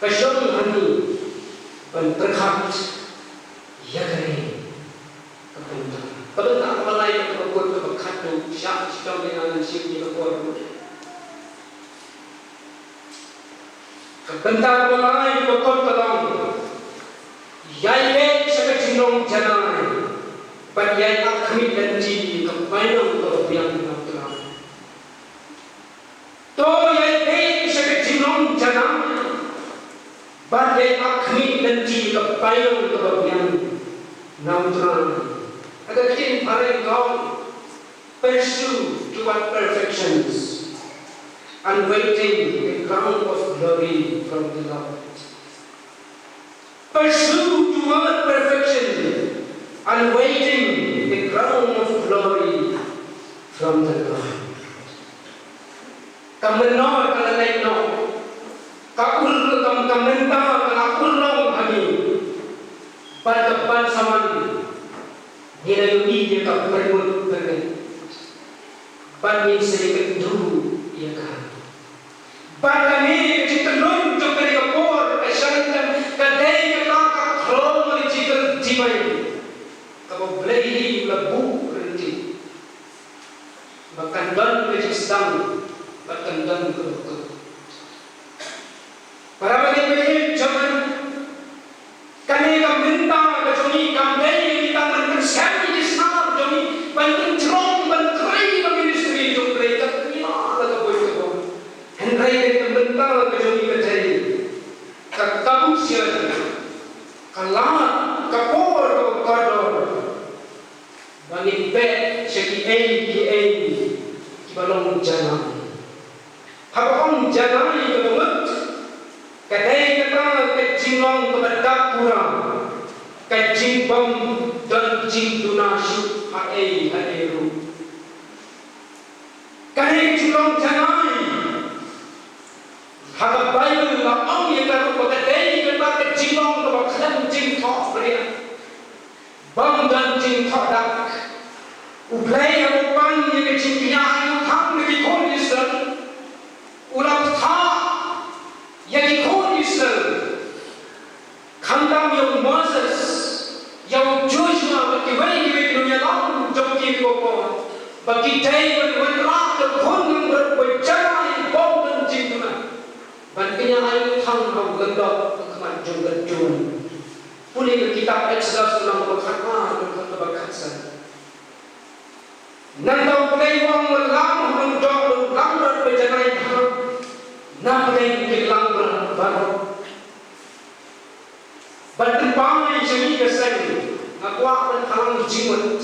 ka shong ha ngi ban pyrkhat ïa kane ka bynta. Ka bynta kaba lai, kaba kut, kaba khatduh, shah shitom ïa nga, ngan shim ïa ka por. Ka bynta kaba lai, kaba kut ka long, ïai beh sha ka jinglong janai bad ïai khmih lynti ïa ka bainong kaba biang na U Trai. To ïai beh sha ka jinglong janai bad ïai khmih lynti ïa ka bainong kaba biang na U Trai. Ha ka ktien phareng ka ong, pursue toward perfections, unweighting the crown of glory from the Lord. Pursue toward perfection, unweighting the crown of glory From the ground. Ka mynnor ka la leit noh. Ka ur ka, ka mynta ka la urlong ha ngi. Bad ka ban sa wan, ngi la ïohi ïa ka pyrmut pyrngeit. Bad ngin sa ïakynduh ïa ka. Bad kane ka jingkynduh jong kane ka por ka shah lyndet, ka dei kata ka chronological divine kaba U Blei hi u la buh ryntih. Ba kan don ka jingsdang, ba kan don ka dukut. Para bangeit ba ïeit jong nga, kane ka bynta ka jong ngi kam dei ïa kita ban pynskhem ïa ki snar jong ngi ban pynjrong ban trei ka ministry jong U Blei, ka kñia la ka bun ka bun. Hynrei kane ka bynta ka jong ngi ka dei ka kabu sia, ka lad, ka por, ka kordor. Ba ngin beh sha kiei kiei kiba long janai. Haba ong janai kaba mut, ka dei kata ka jinglong kaba dap pura, ka jingbym don jingduna shuh ha ei ha ei ruh. Ka dei ka jinglong janai. Ha ka Baibl la ong ïa ka ruh ba ka dei kata ka jinglong kaba khlem jingthoh bria. Bym don jingthoh dak. U Blei haba u pan ïa ka jingkñia ainguh thang ïa ki khun Israel, u la ktah ïa ki khun Israel. Khamtam ïa u Moses, ïa u Joshua bad kiwei kiwei ki nongïalam jong ki ruh, ba ki dei ban wanrah ka khun langbrot ba janai bym don jingduna. Ban kñia ainguh thang ha u lyngdoh ka khmat jong ka Jordan. Pule ka kitab Exodus lynnong ba khatar, lynnong ba khatsan. Nangta U Blei u ong, lam ha u lyngdoh, lam langbrot ba janai bha. Na pdeng ki langbrot baroh. Ban pynpaw ïa ngi ka seng, nga kwah ban pynpaw ïa ngi jingmut.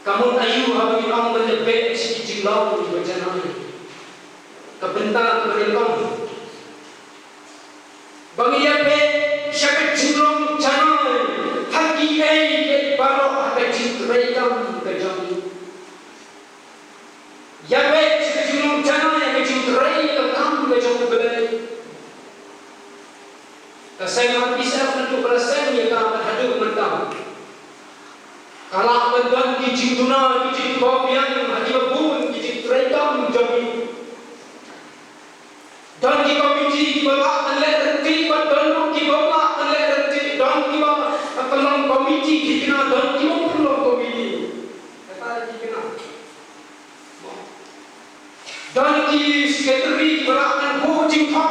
Ka mut aïu haba ngi ong ban ïa beh sha ki jinglong ba janai? Ka bynta kaba nyngkong, ba ngi ïa beh sha ka jinglong janai ha kiei kiei baroh ha ka jingtrei kam ka jong ngi. Ïa beh sha ka jinglong janai ha ka jingtrei ka kam ka jong U Blei. Ka seng R P C F naduh ba la seng ïa ka bad haduh mynta, ka lah ban don ki jingduna, ki jingbaw biang ha kiba bun ki jingtrei kam jong ngi. Don ki komiti kiba lah ban leh ryntih bad don ruh kiba lah ban leh ryntih, don kiba pynlong komiti ki kena, don kiba pynlong komiti. Kata ki kena. Don ki sekretari kiba lah ban buh jingthoh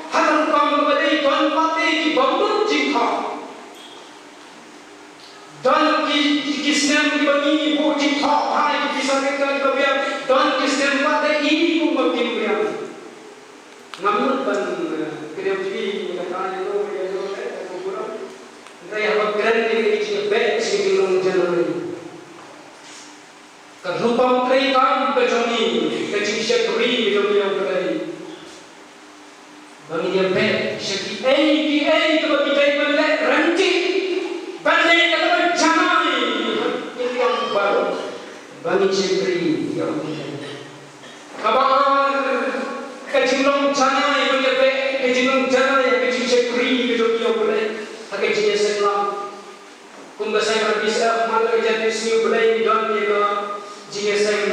ha ka rukom kaba dei, don pat de ki bym don jingthoh. Don ki, ki snem kiba ngi buh jingthoh ha ki pisa ki kyrteng kiba biang, don ki snem pat de i kumba kim biang. Ngam mut ban, eh, kynnoh ïa phi ïa kata ïa no ïa no eh, eh, kumba. Hynrei haba kren ïa ka jingbeh sha ka jinglong janai, ka rukom trei kam ka jong ngi, ka jingshakri ka jong ngi ïa U Blei. Ba ngin ïa beh sha kiei kiei kaba ngi dei ban leh ryntih, ban leh kaba janai ha ki liang baroh, ba ngin shakri ïa U Blei. Kaba ar, ka jinglong janai, ban ïa beh ka jinglong janai ha ka jingshakri ka jong ngi ïa U Blei ha ka jingïaseng lang. Kum ka seng R P C F, man la ka janmiet sngi U Blei ngi don ïa ka jingïaseng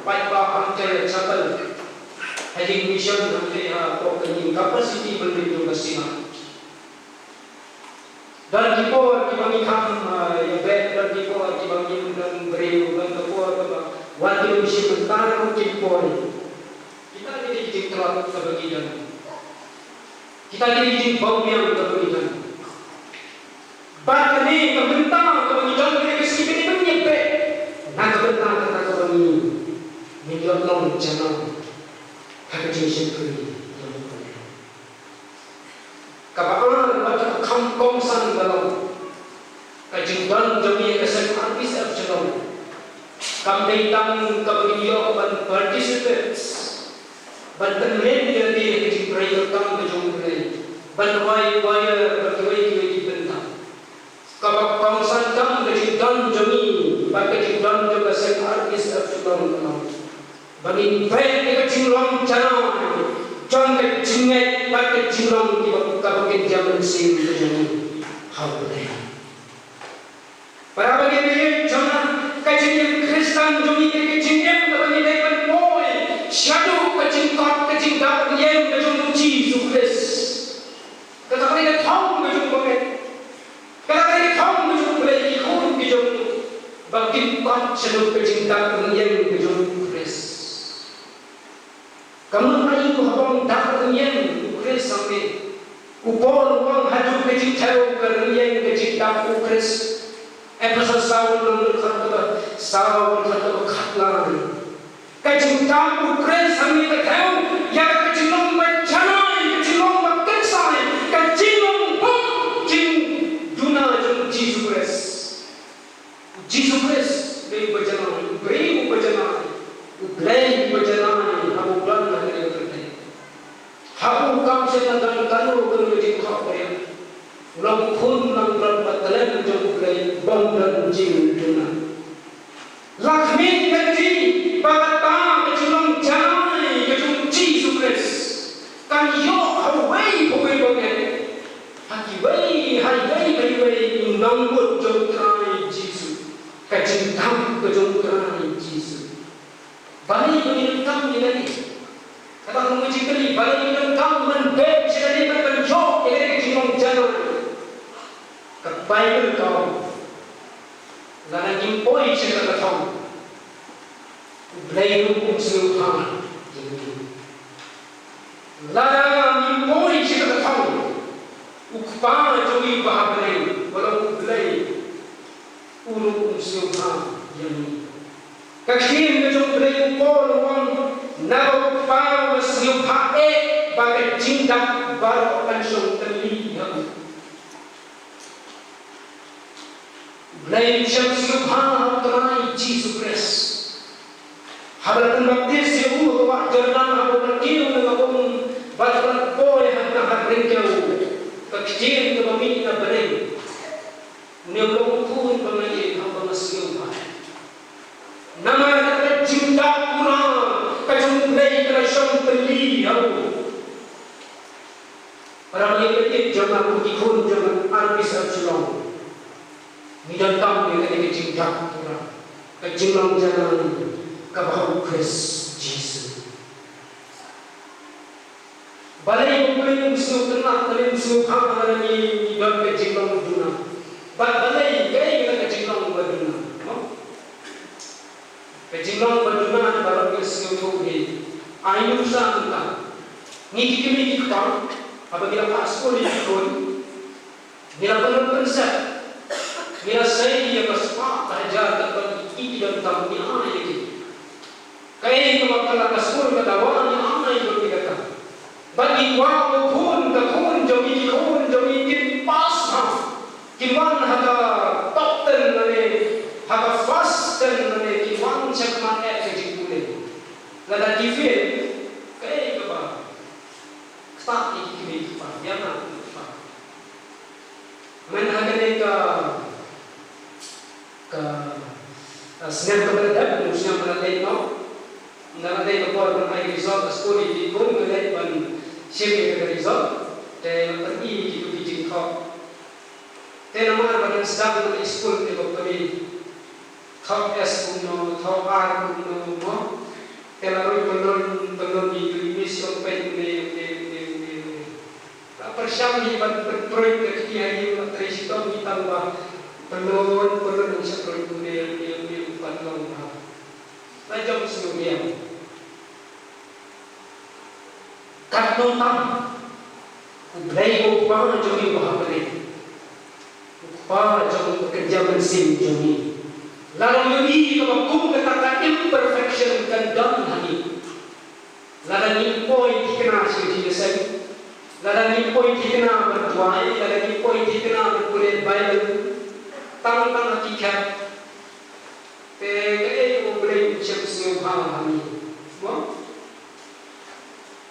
paidbah hangtei ha chapel, ha jingmishon hangtei hapoh ka jing capacity ban rit jong ka Sila. Don ki por kiba ngi kham, ah, ïa beh, don ki por kiba ngi don briew, don ka por kaba wat ki ym shim bynta ruh ki poi. Kita ki dei ki jingtlot kaba ngi don. Kita ki dei ki jingbaw biang kaba ngi don. Bad kane ka bynta kaba ngi don kane ka sngi, kane ban ïa beh na ka bynta kata kaba ngi, ngin ïoh long janai ha ka jingshakri ïa U Blei. Kaba ar, bad kaba kham kongsan ka long, ka jingdon jong ngi ha ka seng R P C F Shillong kam dei tang kaba ngi ïoh ban participate, ban pynmih ïa lade ha ka jingtrei ka kam ka jong U Blei, ban rwai choir, ban kiwei kiwei ki bynta. Kaba kongsan kam ka jingdon jong ngi bad ka jingdon jong ka seng artist ka Shillong ka long ba ngin peit ïa ka jinglong janai jong ka jingngeit bad ka jinglong kiba, kaba kynja mynsiem ka jong ngi ha U Blei. Para bangeit, jong ka jingim Khristan jong ngi, ka jingim kaba ngi dei ban poi shaduh ka jingkot, ka jingdap rynïeng ka jong U Jisu Khrist. Kata ka dei ka thong ka jong U Blei. Kata ka dei ka thong ka jong U Blei, ki khun ki jong U, ba kin kot shaduh ka jingdap rynïeng ka jong U Khrist. Ka mut ma ïa u, haba ong dap rynïeng U Khrist hangne, u Paul u ong haduh ka jingthew ka rynïeng ka jingdap U Khrist. Ephesos saw, lynnong khatwei, saw, khatwei, khatlai. Ka jingdap U Khrist hangne ka thew ïa ka jinglong ba janai, ka jinglong ba kynsai, ka jinglong bym jingduna jong U Jisu Khrist. U Jisu Khrist u dei uba janai, u briew uba janai, U Blei uba janai, haba u don ha kane ka pyrthei. Haba u kam shen la don kano kano ka jingthoh ïa u, u long u khun langbrot ba talent jong U Blei, bym don jingduna. La khmih ka ti ba kata ka jinglong janai ka jong U Jisu Khrist kan ïoh ha uwei pa uwei bangeit. Ha kiwei, ha iwei pa iwei i nongbud jong U Trai Jisu, ka jingdap ka jong U Trai Jisu. Balei ba ngi donkam ïa kane? Kata ka mut jingkylli, balei ngi donkam ban beh sha kane, ban, ban ïoh ïa kane ka jinglong janai? Ka Baibl ka ong, lada ngim poi sha kata ka thong, U Blei ruh um sngewbha ïa ngi. Lada ngim poi sha kata ka thong, U Kpa jong ngi uba ha bneng, ba long U Blei, u ruh um sngewbha ïa ngi. Ka ktien ka jong U Blei, u Paul u ong, naba U Kpa u la sngewbha eh ba ka jingdap baroh kan shong tylli ha u. U Blei u shym sngewbha ha U Trai Jisu Khrist. Haba la pynbaptis ïa u ha ka wah Jordan, haba u la kiew na ka um bad u la poi ha ka ryngkew, ka ktien kaba mih na bneng, une u long u khun ba nga ïeit, haba nga sngewbha. Namar kata ka jingdap pura ka jong U Blei ka la shong tylli ha u. Para bangeit, jong nga kum ki khun jong ka R B C C Shillong, ngi donkam ïa kane ka jingdap pura, ka jinglong janai kaba ha U Khrist Jisu. Balei U Blei um sngewtynnat, balei um sngewbha lada ngi, ngi don ka jinglong duna? Bad balei, kaei kata ka jinglong ba duna, no? Ka jinglong ba duna, baroh ngi sngewthuh hi. Ai nuksa mynta, ngi ki kmie ki kpa, haba ngi la phah skul ïa ki khun, ngi la pynlong pynsep, ngi la sei ïa ka spah ka hajar, katba ki, ki donkam ngi ai ïa ki. Kaei kaba ka la, ka skul ka dawa, ngi ai ïa ki kata. Bad ngi kwah ba u khun, ka khun jong ngi, ki khun jong ngi kin pass ha, kin wan ha ka top ten lane ha ka first ten lane kin wan shakhmat eh ka jingpule. Lada ki fail, kaei kaba ktah ïa ki kmie ki kpa, ïa nga kum u kpa. Mynta ha kane ka, ka, ka snem kaba la dep, u snem ba la leit noh, nga la dei ka por ban ai result ha skul ïa ki khun, nga leit ban shim ïa ka result, te nga pyni ïa kito ki jingthoh. Te namar ba dang sdang na skul te ba pule thoh S kumno, thoh R kumno, mo. Te la ruh pynlong, pynlong ïa ki miss, ong peit une, une, une, une, une. La pyrshang hi ban pynpruid ka kti ha ïing, la trei shitom hi tang ba pynlong, pynlong, ong sha pruid une, une, une, une, ban long ba la jong sngewdiang. Katno tam U Blei u Kpa jong ngi uba ha bneng, u Kpa jong ngi, u kynja mynsiem jong ngi, la long ïa ngi kaba kum kata ka imperfection kan don ha ngi. Lada ngim poi thikna sha ka jingïaseng, lada ngim poi thikna ban duwai, lada ngim poi thikna ban pule Baibl, tang tang ha ki khep, te kaei kaba U Blei un shym sngewbha ha ngi, mo?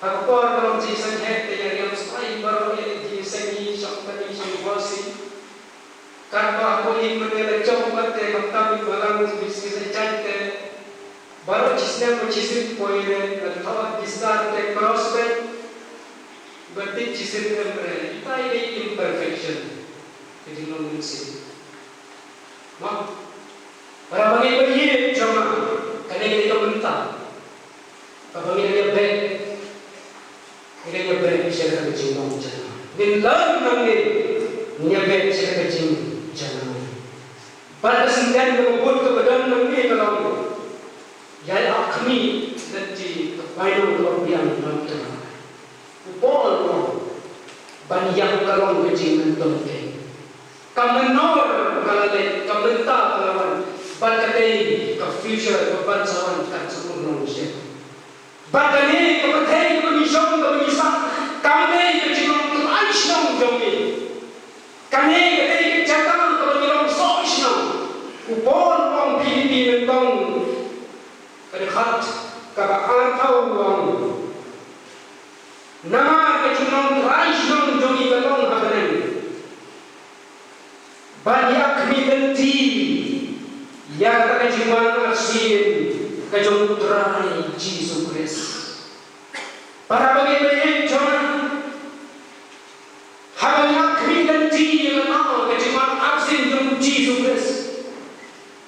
Ha ka por ba long jingïaseng heh te ïa riam stai baroh, ïa jingïaseng hi shong kani shong bor shi. Katba ha ka ïing mynne la jong pat te khamtam ïa balang Chisnem ba chisien poi re, ba thaw ki star te cross bed, ba tik chisien em re, ita i dei imperfection. Ka jinglong mynsiem. Mo? Para bangeit ba ïeit jong nga, kane ka dei ka bynta. Kaba ngin ïa beh. Ngin ïa beh sha ka jinglong jong nga. Ngin learn nangne. Ngin ïa beh sha ka jingjngai. Bad ka sngewthuh kaba bud kaba don nangne ka long, ïa ïa khmih lynti ka bainong kaba biang na U Trai. U Paul u ong, ban ïap ka long ka jingmyntoi. Ka mynnor ka la leit, ka mynta ka la wan, bad ka dei ka future kaba ban sa wan kan sa pynlong shen. Bad kane ka pyrthei kaba ngi shong kaba ngi sah, kam dei ka jinglong trai shnong jong ngi. Kane ka dei ka jaka kaba ngi long soh shnong. U Paul u ong Philippi lyngkong ka dkhot kaba arphew u ong, namar ka jinglong trai shnong jong ngi ka long ha bneng. Ban ïa khmih lynti ïa kata ka jingwan arsien ka jong U Trai Jisu Khrist. Para bangeit ba ïeit jong nga, haba ngi ïa khmih lynti ïa kata ka jingwan arsien jong U Jisu Khrist,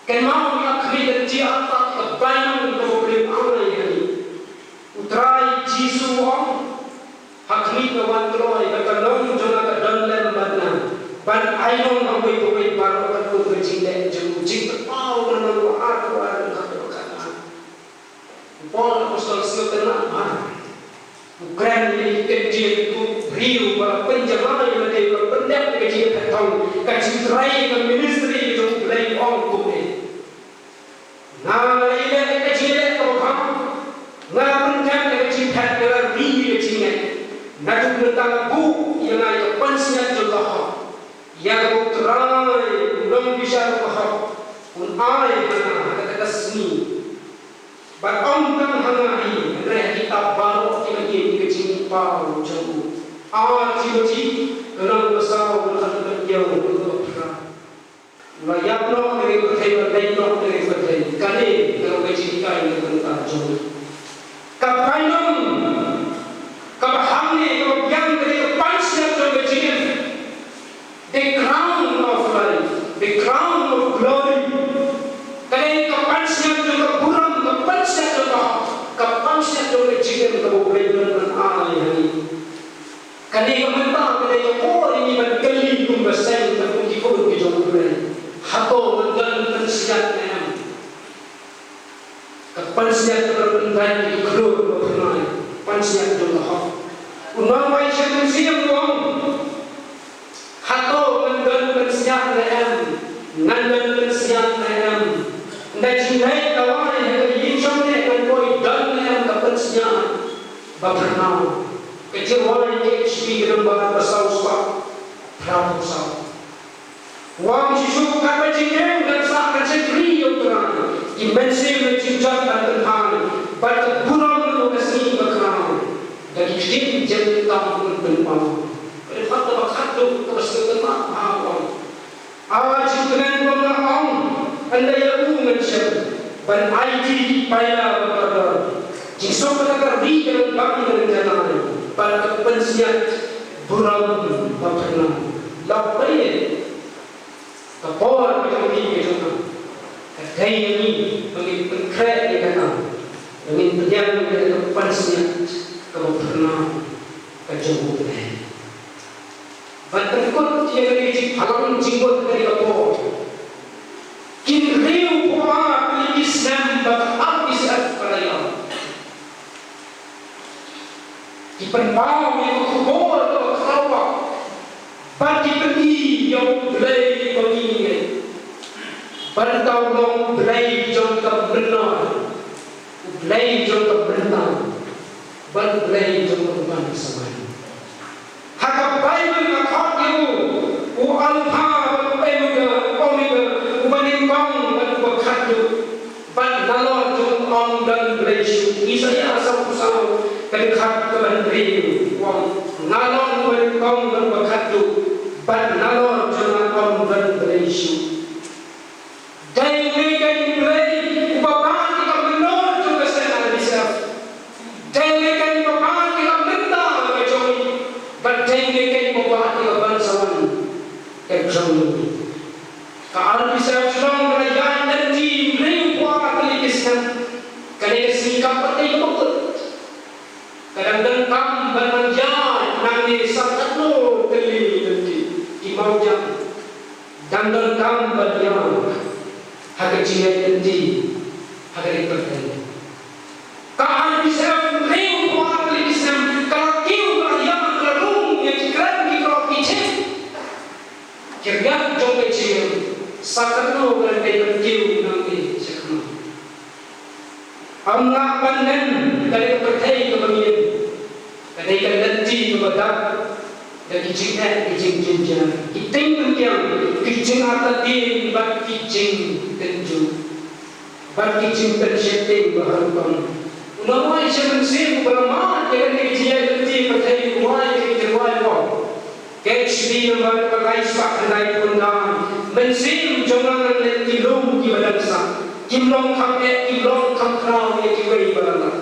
kynmaw ngi ïa khmih lynti ïa kata ka bainong kaba U Blei u ai ha ngi. U Trai Jisu u ong, ha khmih nga wan kloi, bad ka long jong nga ka don lem bad nga, ban ai long ha uwei pa uwei baroh katkum ka jingleh jong u. Jingtpaw ka lynnong ba ar, ba ar, ka ba khatnar. U Paul apostol sngewtynnat bha. U kren ïa ki ktien ki briew ba la pynjngai ïa lade, ba la pyndep ïa ka jingïaphet thong, ka jingtrei, ka ministry jong U Blei, u ong kumne. Nga la ïaleh ka jingïaleh kaba bha, nga la pyndep ïa ka jingphet, nga la ri ïa ka jingngeit. Naduh mynta nga buh ïa nga ïa ka pansngiat jong ka hok, ïa kaba U Trai u nongbishar ka hok un ai ha nga ha kata ka sngi. Bad ym tang ha nga hi, hynrei ha kita baroh kiba ïeit ïa ka jingmihpaw jong u. Ar Timothy, ka lynnong ba saw, ka dkhot ba hynñiew, ka dkhot ba phra. La ïap noh na ka pyrthei, la leit noh na ka pyrthei. Kane ka long ka jinghikai na ka bynta jong ngi. Ka bainong kaba hangne kaba biang ka dei ka pansngiat jong ka jingim. The crown of life, the crown of glory. Ka dei ka pansngiat jong ka burom, ka pansngiat jong ka hok, ka pansngiat jong ka jingim kaba U Blei u don ban ai ha ngi. Kane ka mynta ka dei ka por ïa ngi ban kylli kum ka seng, kum ki khun ki jong U Blei. Hato ngan don pynsngiat ne em? Ka pansngiat kaba pynban ïa ki khlur ba phyrnai, pansngiat jong ka hok. U nongwai sha mynsiem u ong, hato ngan don pynsngiat ne em? Ngan don pynsngiat ne em? Nda jingleit lawei ha ka ïing jong ngi ngan poi don ne em ka pansngiat ba phyrnai? Ka jingrwai K H P ka number ba saw spah phra phew saw. U ong shisha katba jingim kan sah kan shakri ïa U Trai, ki mynsiem na jingjot ban pynhai, bad ka burom na ka sngi ba khraw, da ki ktien jingkam un pynpaw. Ka dei pat kaba khatduh kaba sngewtynnat bha u ong. A jingkmen ba nga ong, ynda ïa u ngan shem, ban aiti ki paila ba kordor. Jingsuk kata ka ri ka nang bang ka nang janai, bad ka pansngiat burom ba phyrnai. La peit ka por ka jong phi ka jong nga. Ka dei ïa ngi ba ngin pynkhreh ïa kata, ba ngin pdiang ïa kata ka pansngiat kaba phyrnai ka jong U Blei. Ban pynkut ïa kane ka jingphalang jingmut kane ka por. Kin hynñiewphew ar tylli ki snem bad arphew saw ka la ïaid. Ki pynpaw ïa ka khubor kaba khraw bad ki pyni ïa U Blei ba ngi ngeit. Bad uta u long U Blei jong ka mynnor, U Blei jong ka bynta, bad U Blei jong ka bynta samai. Ha ka Baibl ka khot ïa u, u Alpha bad u Omega, Omega, uba nyngkong bad uba khatduh. Bad nalor jong u ym don blei shuh. Isaïah sawphew saw, ka dkhot kaba hynriew, u ong, nga long uba nyngkong bad uba khatduh, bad nalor jong nga ym don blei shuh. Dei me ka Blei uba ban ïa ka mynnor jong Ka pyrthei ka bakut ka dang donkam ban nang ïaid nangne sa katno tylli lynti. Ki mawjam dang donkam ban ïaid ha ka jingïaid lynti ha ka ri pyrthei. Ka R B C F hynriew phew ar tylli ki snem ka la kiew, ka la ïaid, ka la rung ïa ki kren, ki kren, ki thik. Ki riat jong ka jingim sa katno ka dei ban kiew nangne sha khmat. Ym lah ban nen ka dei ka pyrthei kaba ngin, ka dei ka lynti kaba dap da ki jingeh, ki jingjynjar, ki ting pynkiang, ki jingartatien, ki bad ki jingtynjuh, bad ki jingpynsheptieng ba ha rukom. U nongrwai sha mynsiem uba la mad ïa kane ka jingïaid lynti pyrthei u wai ïa ki jingrwai u ong, K H B number ba lai spah khyndai phew khyndai. Mynsiem jong nga ngan leh ki lum kiba dang sah, kim long kham eh, kim long kham khraw ïa kiwei ba la lah.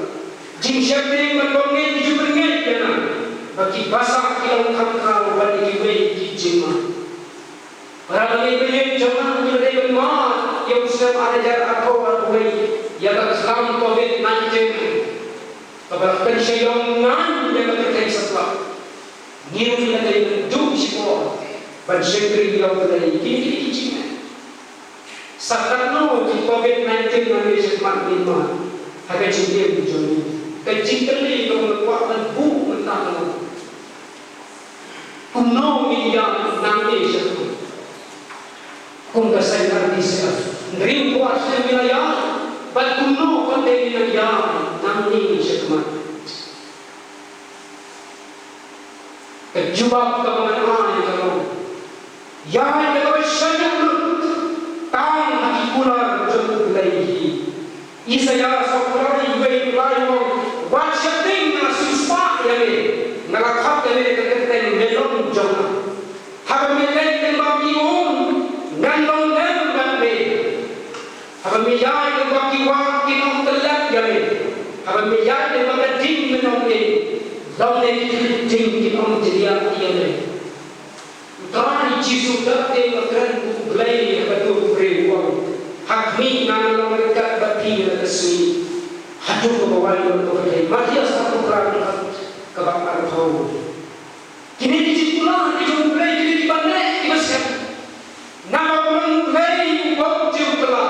Jingsheptieng bad bymngeit ki ju pynngeit ïa nga, ba ki basah ki long kham khraw bad ïa kiwei ki jingma. Para bangeit, bangeit jong nga, ngi dei ban mad ïa u snem ar hajar arphew arphew wei ïa ka khlam covid nineteen kaba la pynshai ïong ngan ïa ka pyrthei satlak. Ngi ruh ngi dei ban duh shipor ban shakri ïa U Blei. Kine ki dei ki jingeh. Sa katno ki covid nineteen ngi sngewmat, ngi mad ha ka jingim jong ngi. Ka jingkylli kaba nga kwah ban buh mynta ka long, kumno ngin ïaid nangne sha khmat? Kum ka seng R B C F, hynriew phew ar snem ngi la ïaid, bad kumno pat te ngin ïaid nangne sha khmat? Ka jubab kaba ngan ai ka long, ïaid da kaba shaniah lut tang ha ki kular jong U Blei hi. Isaïah sawphew lai, wei phew lai u ong, wat sheptieng, nga la siewspah ïa me, nga la khot ïa me da ka kyrteng, me long jong nga. Haba me leit lyngba ki um, ngan long lem bad me. Haba me ïaid lyngba ki wah, kin ym tyllep ïa me. Haba me ïaid lyngba ka ding mynhynnin, lymne ki ding kin ym jriah ïa me. U Trai Jisu da te ba kren kum U Blei ha ka dur briew u ong, ha khmih nga ngan long ryngkat bad phi la ka sngi haduh kaba wai ïa ka pyrthei. Mathaios arphew phra, kaba arphew. Kine ki jingkular ki jong U Blei, kine kiba neh kiba sngap. Namar ba U Blei u bym ju kylla.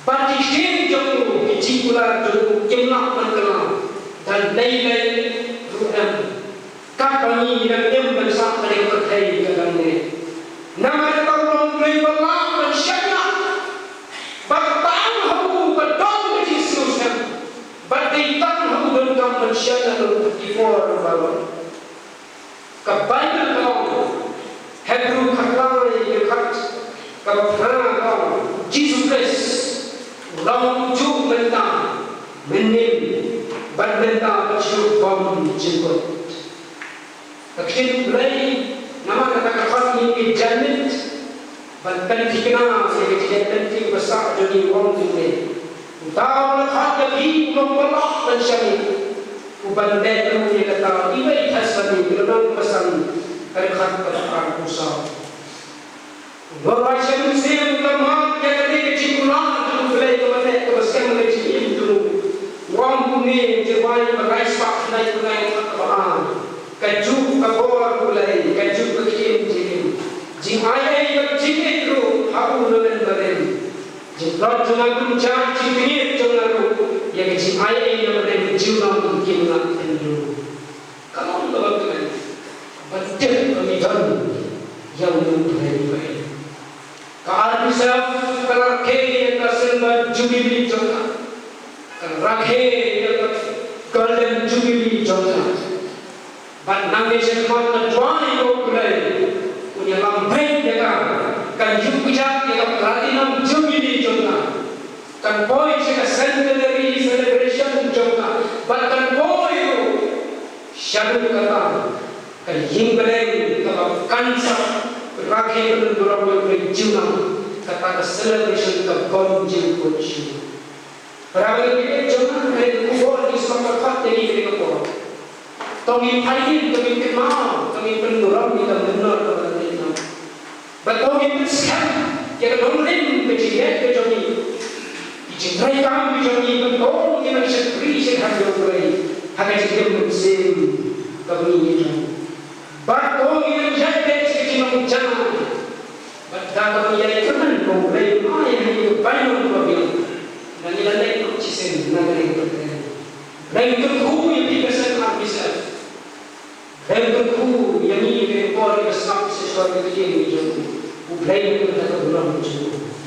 Bad ki ktien jong u, ki jingkular jong u kim lah ban kylla da lei lei ruh em. Katba ngi ngi dang im ban sah ha kane ka pyrthei ka dang neh. Namar kata U long U Blei uba lah ban shaniah. Bad tang ha u ka don ka jingsngewsih. Bad dei tang ha u donkam ban shaniah lut ha ki por baroh. Ka Baibl ka ong, Hebru khatlai, ka khat, kaba phra ka ong, Jisu Khrist u long ujuh mynta, mynnin bad mynta bad shuh bymjukut. Ka ktien U Blei, namar kata ka khot ïa ngi ki janmiet ban pynthikna ïa ka jingïaid lynti ba sah jong ngi, u ong kumne: Uta uba la khot ïa phi u long uba lah ban shaniah, u ban beh ruh ïa kata. Iwei Thessaloni lynnong ba san, ka dkhot kaba arphew saw. U nongrwai sha mynsiem u la mad ïa kane ka jingkular jong U Blei kaba neh kaba skhem ha ka jingim jong u. U ong kumne, Jurwai ba lai spah khyndai phew khyndai, dkhot kaba ar: Kajuh ka bor U Blei, kajuh ka ktien jingim, jingai ei bad jingïeit ruh ha u nongrim barim. Jingtlot jong nga kumjuh, jingtngit jong nga ruh ïa ka jingai ei nongrim, junom kim lah kynduh. Ka long kaba kmen ban tip ba ngi don ïa u nongpynïaid. Ka R B C F ka la rakhe ïa ka Silver Jubilee jong ka, ka la rakhe ïa ka Golden Jubilee jong ka. Bad nangne shakhmat nga duwai ïa U Blei un ïalam beit ïa ka, kan ïuh kjat ïa ka Platinum Jubilee jong ka. Kan poi sha ka Centenary Celebration jong ka, bad kan poi ruh shaduh kata, ka ïing bneng kaba kan sa rakhe pynurlong ïa U Blei, junom, kata ka celebration ka bym jingkut shuh. Para bangeit jong nga, ka dei ka khubor ki sngewthuh ïa ngi ha kane ka por. To ngin pyrshang, to ngin kynmaw, to ngin pynurlong ïa ka mynnor kaba la leit noh. Bad to ngin pynskhem ïa ka nongrim, ka jingngeit ka jong ngi, ki jingtrei kam ki jong ngi, bad to ngin ha ka jong U Blei ha ka jingim mynsiem kaba ngi ïeit. Bad ko ngi nang ïaid beit sha ka jinglong jong U Blei. Bad da kaba ngi ïaid kyrmen ba U Blei un ai ïa ngi ka bainong kaba biang. Ngi la leit noh shisien na ka liang U Blei. U Blei un kyrkhu ïa phi ka seng arphisar. U Blei un kyrkhu ïa ngi ha kane ka por ngi la sngap sha ka ktien jong U Blei na ka bynta ka burom jong U.